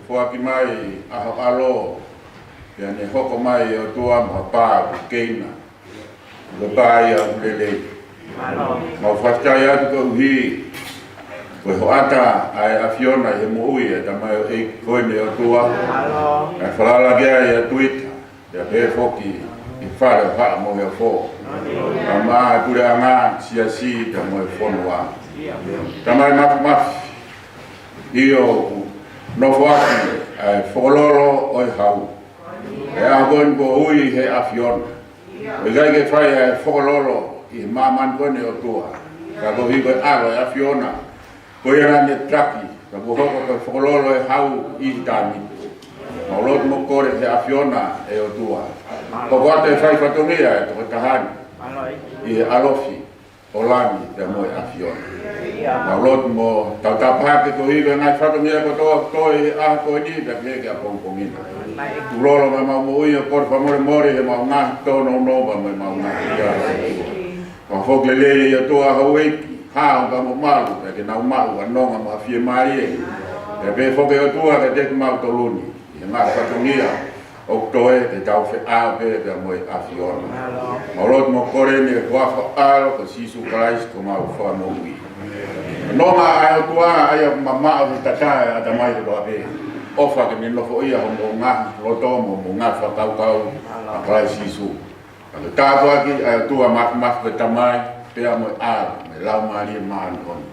Foaki mai ʻa ho ʻAlo, pea ne hoko mai e ʻOtua mo ha pā ʻoku keina, ko e pā ia ʻoku lelei. Mau fakafetaʻi atu koeʻuhi ko e hoʻata ʻa e ʻAfiona ʻi he moʻui ʻa e tamaioʻeiki ko eni ʻo e ʻOtua. Naʻe falala ki ai ʻa Tuita, pea pehē foki ʻi he fale ʻo Haʻa Moheofo. Kae ʻumaʻā e puleʻanga, siasi, pea mo e fonua. Tamai Mafimafi, ʻio, ʻoku nofoʻaki ʻa e fokololo ʻo e hau. ʻI he ʻaho ko eni kuo ui ʻe he ʻAfiona, ʻoku ʻikai ke fai ʻa e fokololo ʻi he māmani ko eni ʻo e ʻOtua, ka koeʻuhi ko e ʻAlo ʻo e ʻAfiona. Ko ia naʻa ne taki, ka kuo hoko ko e fokololo ʻo e hau ʻi he taimi ni. Mau lotu mo kole ki he ʻAfiona ʻe ʻOtua, hoko atu e fai fatongia ʻa e tokotaha ni ʻi he ʻalofi, ʻo langi pea mo e ʻAfiona. Mau lotu mo tau tāpuaki koeʻuhi ko e ngaahi fatongia kotoa ʻoku toe ʻi he ʻaho ko eni pea pehē ki he ʻapongipongi ni. Tukulolo mai ʻemau moʻui ʻo kole fakamolemole ʻi heʻemau ngaahi tōnounou pea mo ʻemau ngaahi ʻikai. Fakafoki lelei ʻe ʻOtua houʻeiki, hao pea mo malu, pea ke nau maʻu ʻa e nonga mo e fiemālie. Pea pehē foki ʻOtua kiate kimautolu ni, ʻi he ngaahi fatongia ʻoku toe, ke tau feʻao pē pea mo e ʻAfiona. Mau lotu mo kole ni ʻi he huafa ʻo ho ʻAlo ko Sīsū Kalaisi ko homau Fakamoʻui. Nonga ʻa e ʻOtua ʻa ia ʻoku mamaʻo he tatae ʻa e ʻatamai kotoa pē. ʻOfa ke ne nofoʻia homou ngaahi loto mo homou ngaahi fakakaukau ʻia Kalaisi Sīsū. Ka ko e tāpuaki ʻa e ʻOtua Māfimafi ko e Tamai, pea mo e ʻAlo, mo e Laumālie Māʻoniʻoni,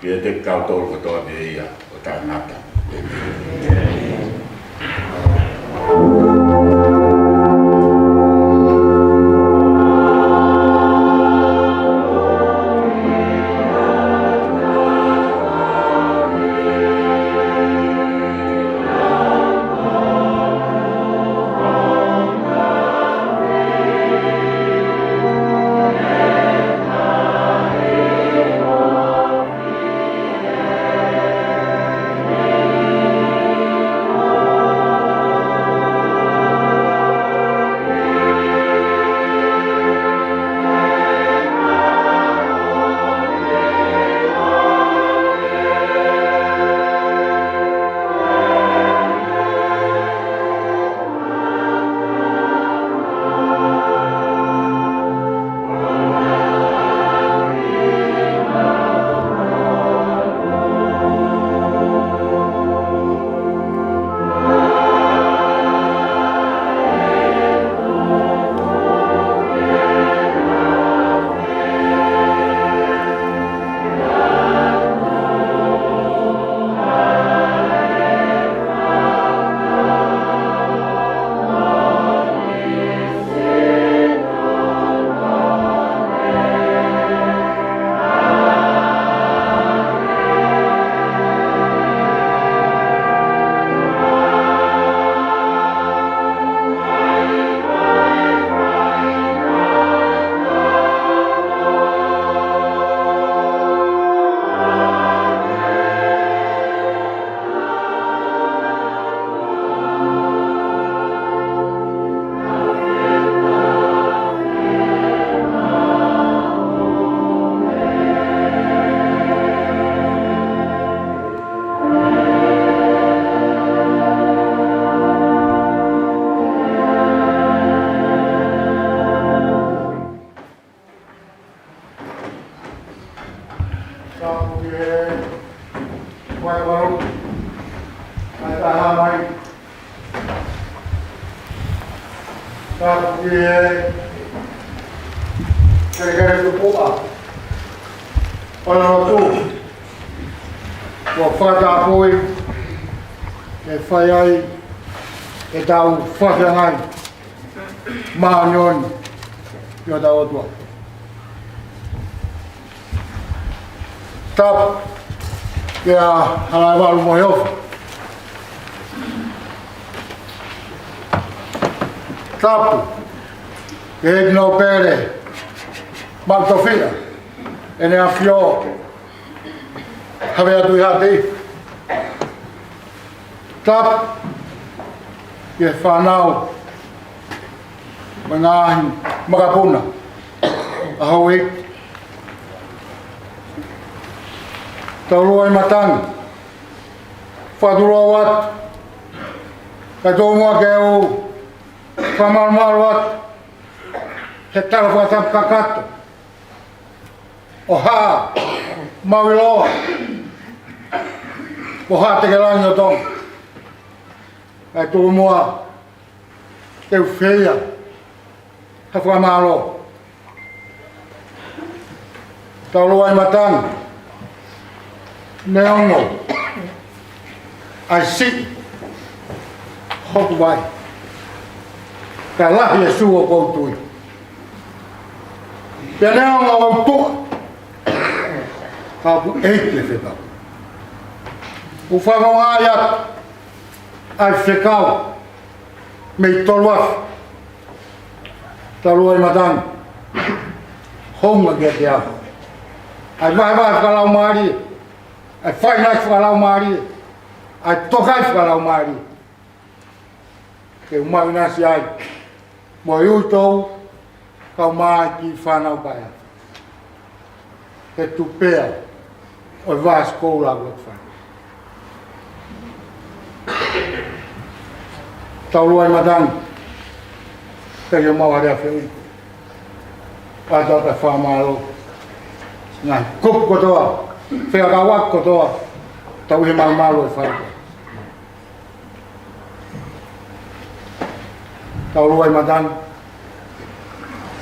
ke ʻiate kitautolu kotoa pē ia ʻo taʻengata. ʻĒmeni. Tapu ki he Faifekau. Mai taha mai. Tapu ki he Kelekele Tupuʻa. Hono lotu. Kuo fakatapui ke fai ai ʻetau fakaʻangaʻi māʻoniʻoni ʻi hotau ʻOtua. Tapu kia Halaevalu Moheofo. Tapu ki he ʻEiki Nōpele Maʻu Tofiʻa, ʻEne ʻAfio Havea Tuʻihaʻateiho. Tapu ki he fānau mo e ngaahi makapuna ʻa houʻeiki. Tau lua ʻi matangi. Fakatulou atu. Kae tomuʻa ke u fakamalumalu atu he tala fakatapu kakato ʻo Haʻa Maui Loa, ʻo Haʻa Tekelangi ʻo Tonga. Kae tomuʻa ke u feia ha fakamālō. Tau lua ʻi matangi. Neongo ʻa e siʻi hoku vai, ka lahi e sū ʻoku ou tui. Pea neongo ʻoku ou tuʻa, ka ʻoku ʻeiki e fekau. ʻOku fakaongoʻi atu ʻa e fekau mei Toluafi. Tau lua ʻi matangi. Hounga kiate au ʻa e vahevahe fakalaumālie, ʻa e faʻinaki fakalaumālie, ʻa e tokaifi fakalaumālie. Ke u maʻu ʻinasi ai mo e uitou, kau mai ki he fānau paea. He tupea ʻo e vāsikoula ʻoku fai. Tau lua ʻi matangi, pea ʻi he mau harea feʻunga. Pea tau ka fakamālō. Ngaahi kupu kotoa, fekauʻaki kotoa, tau ʻi he malumalu ʻo e fānau. Tau lua ʻi matangi,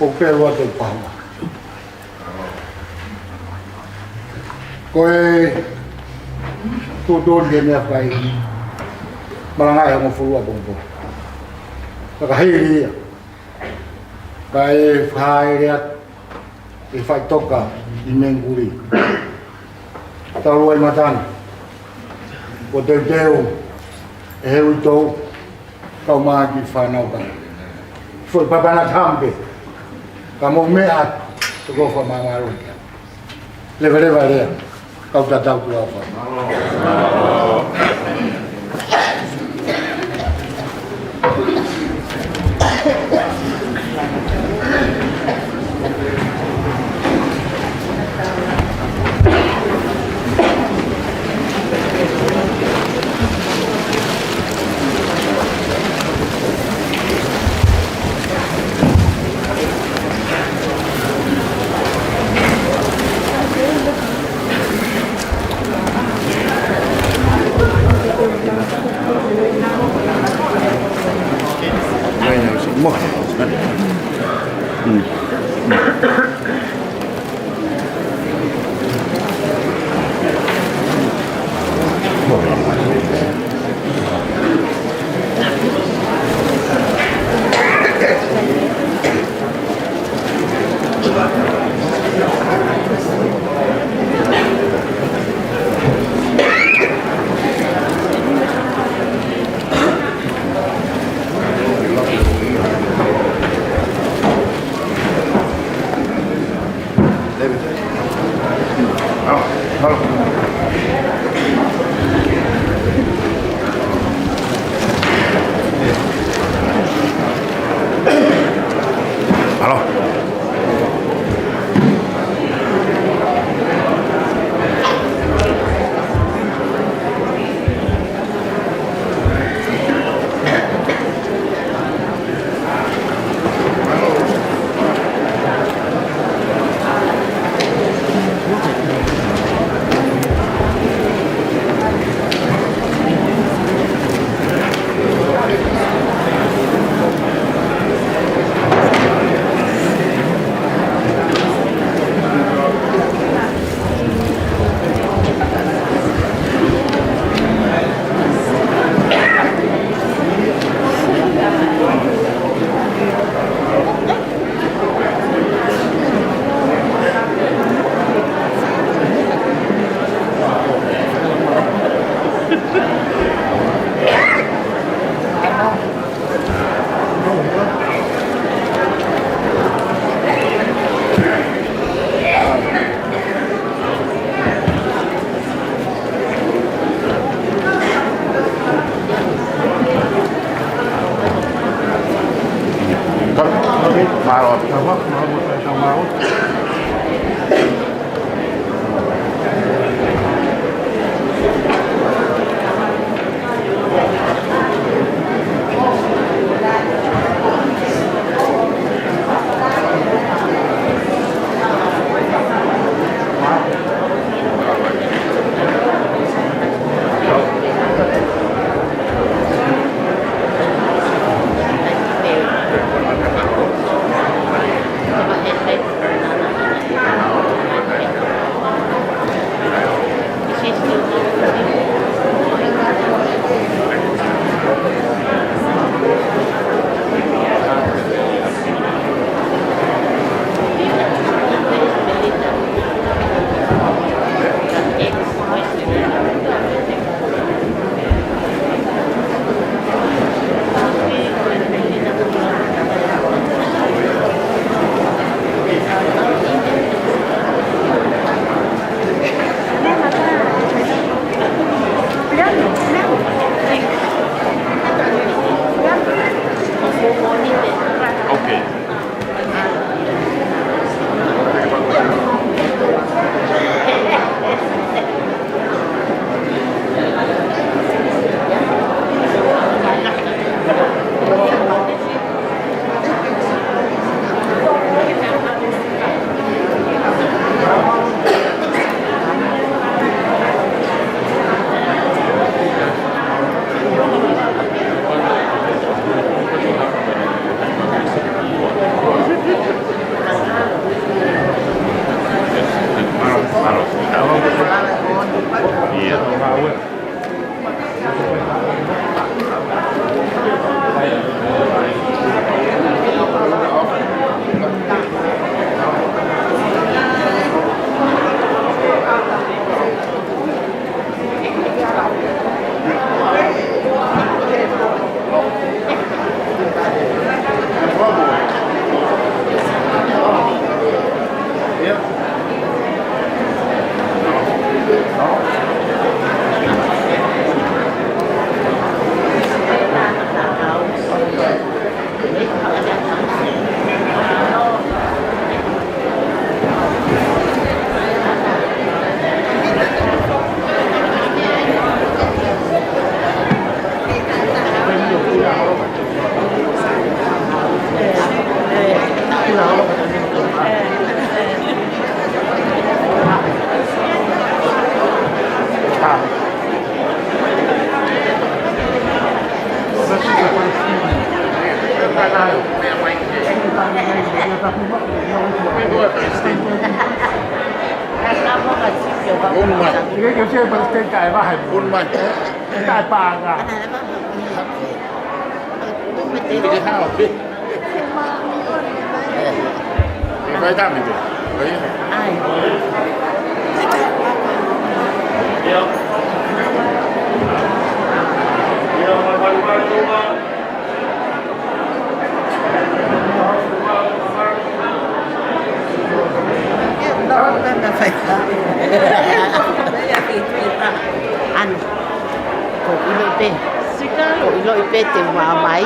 ʻoku pehē lua te pahua. Ko e tuʻutuʻuni ke meʻa fai, malanga ʻe hongofulu ʻa pongipongi. Ka ka hili ia, ka e fai lea, ʻe faʻitoka ʻi Menguli. Tau lua ʻi matangi, ʻoku teuteu ʻe he uitou, kau mai ki he fānau ka. Foʻi papana tampe, ka mou meʻa, toko fa māmālō. Leveleva lea, kau tatau tuʻa fa. Mai. Ike ke fie pa te kai vahe. Pun mai. Kai paʻanga. Ike hao pe. Ike vai tami pe. Ai. Ano, ko ilo i pe, ko ilo i pe te ua mai.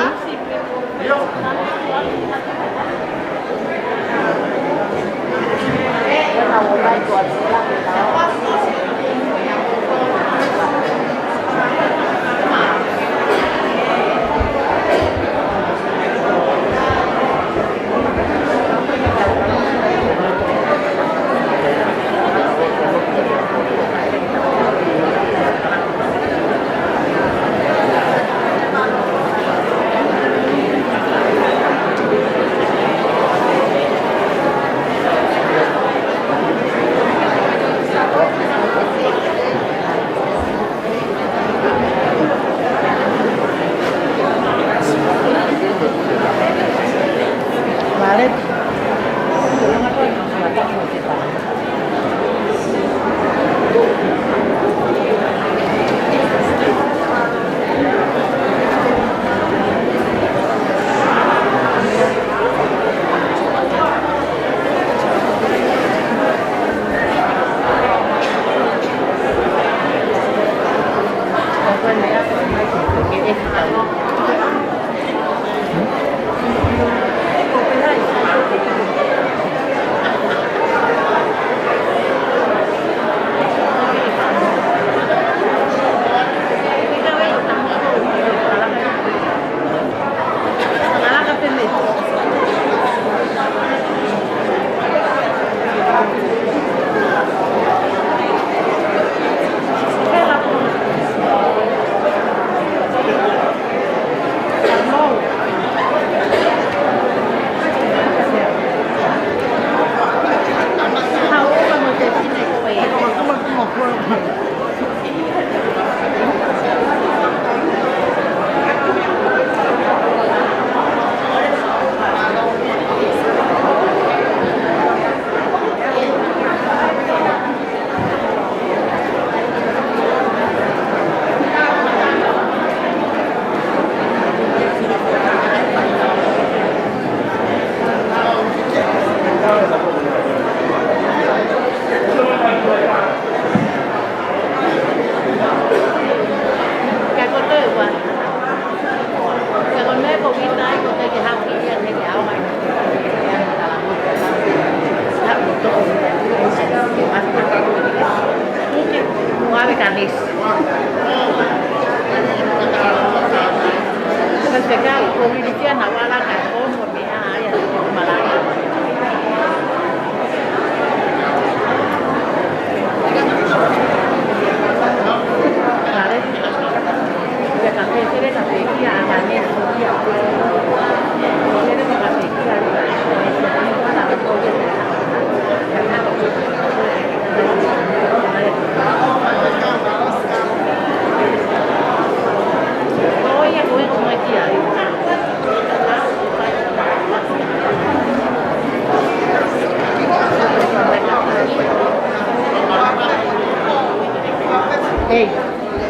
Hey,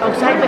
outside the,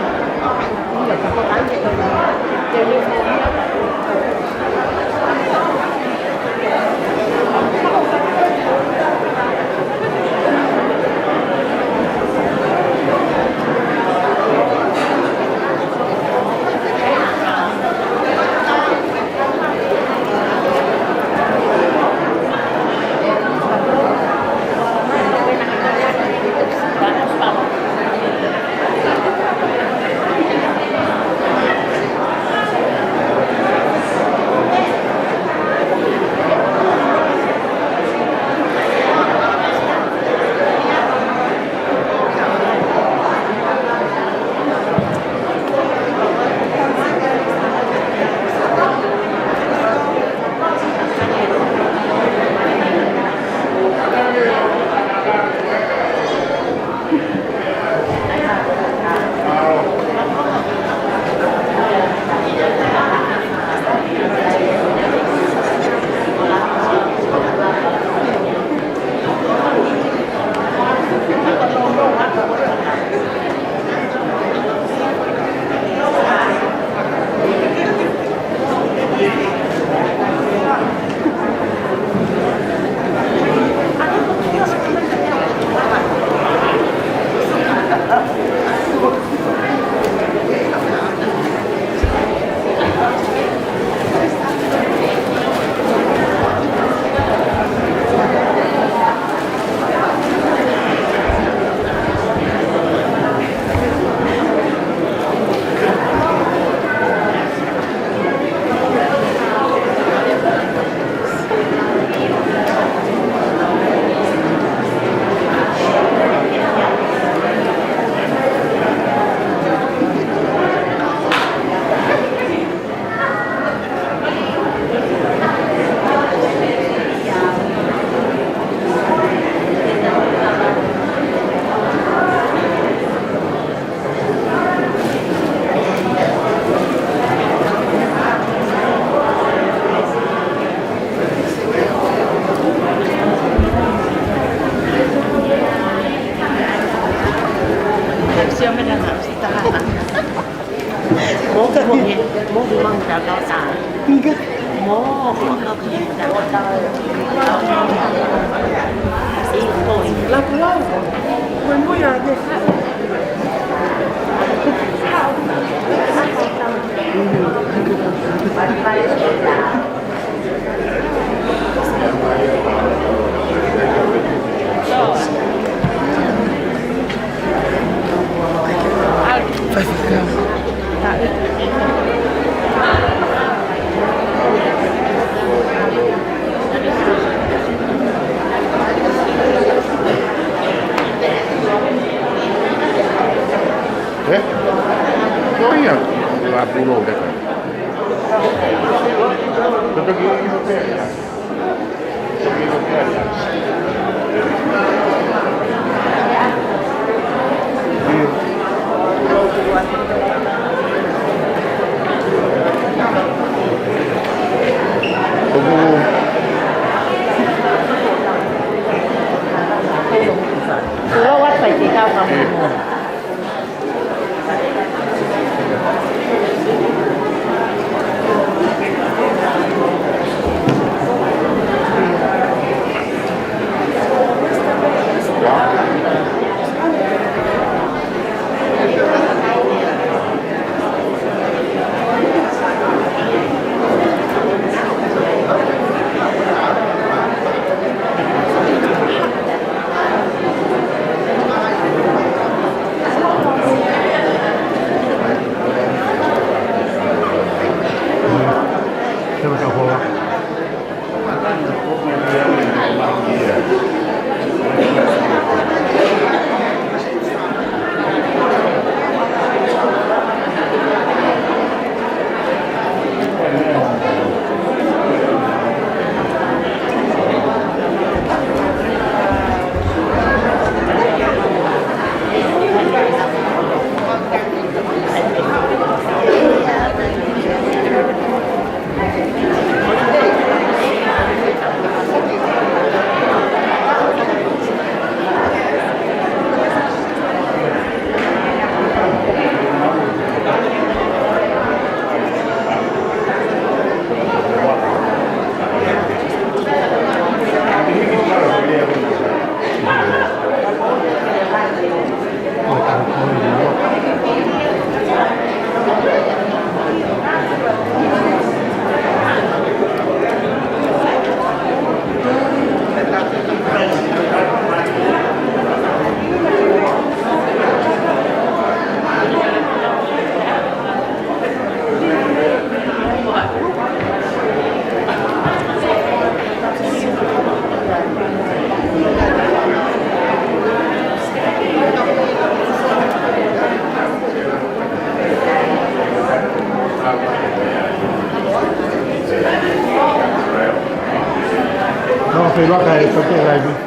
Eh? Oh iya, la pulo de. Betul gini, betul ya. No, pero acá esto que la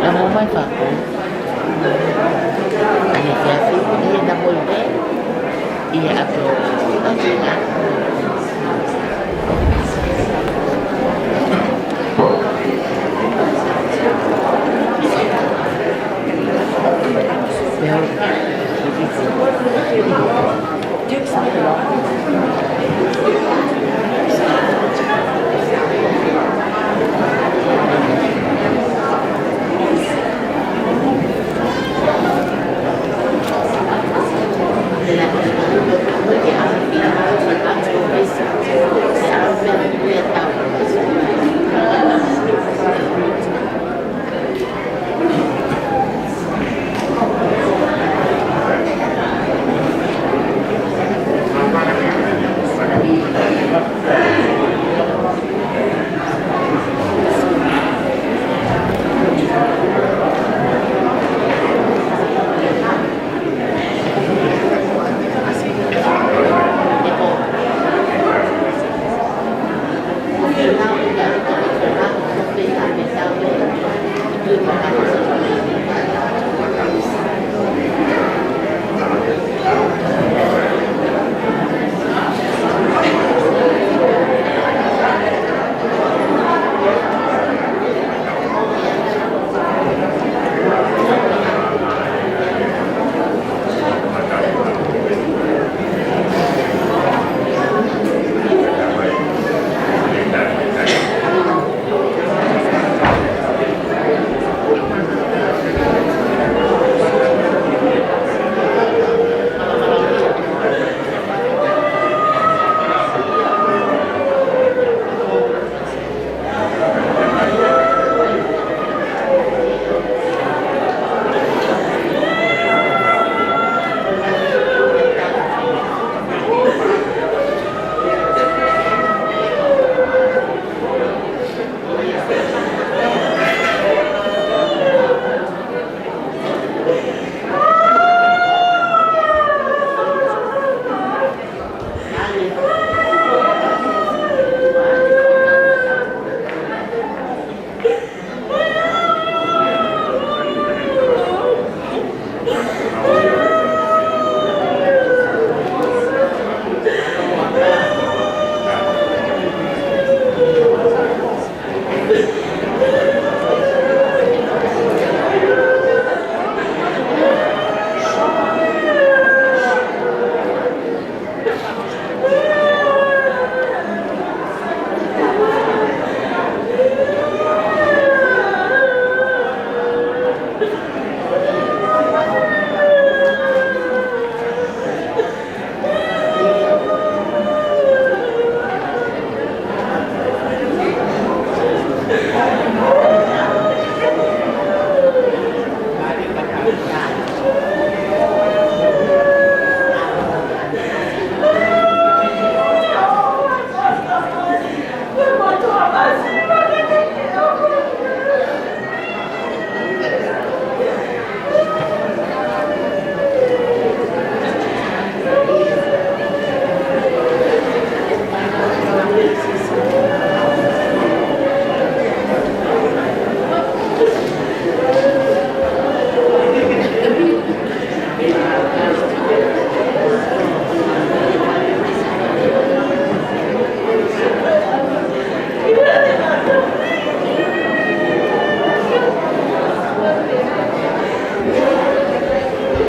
Amo mai fako. Ane fiafi, ane na mo i pe. ʻIa ʻapo.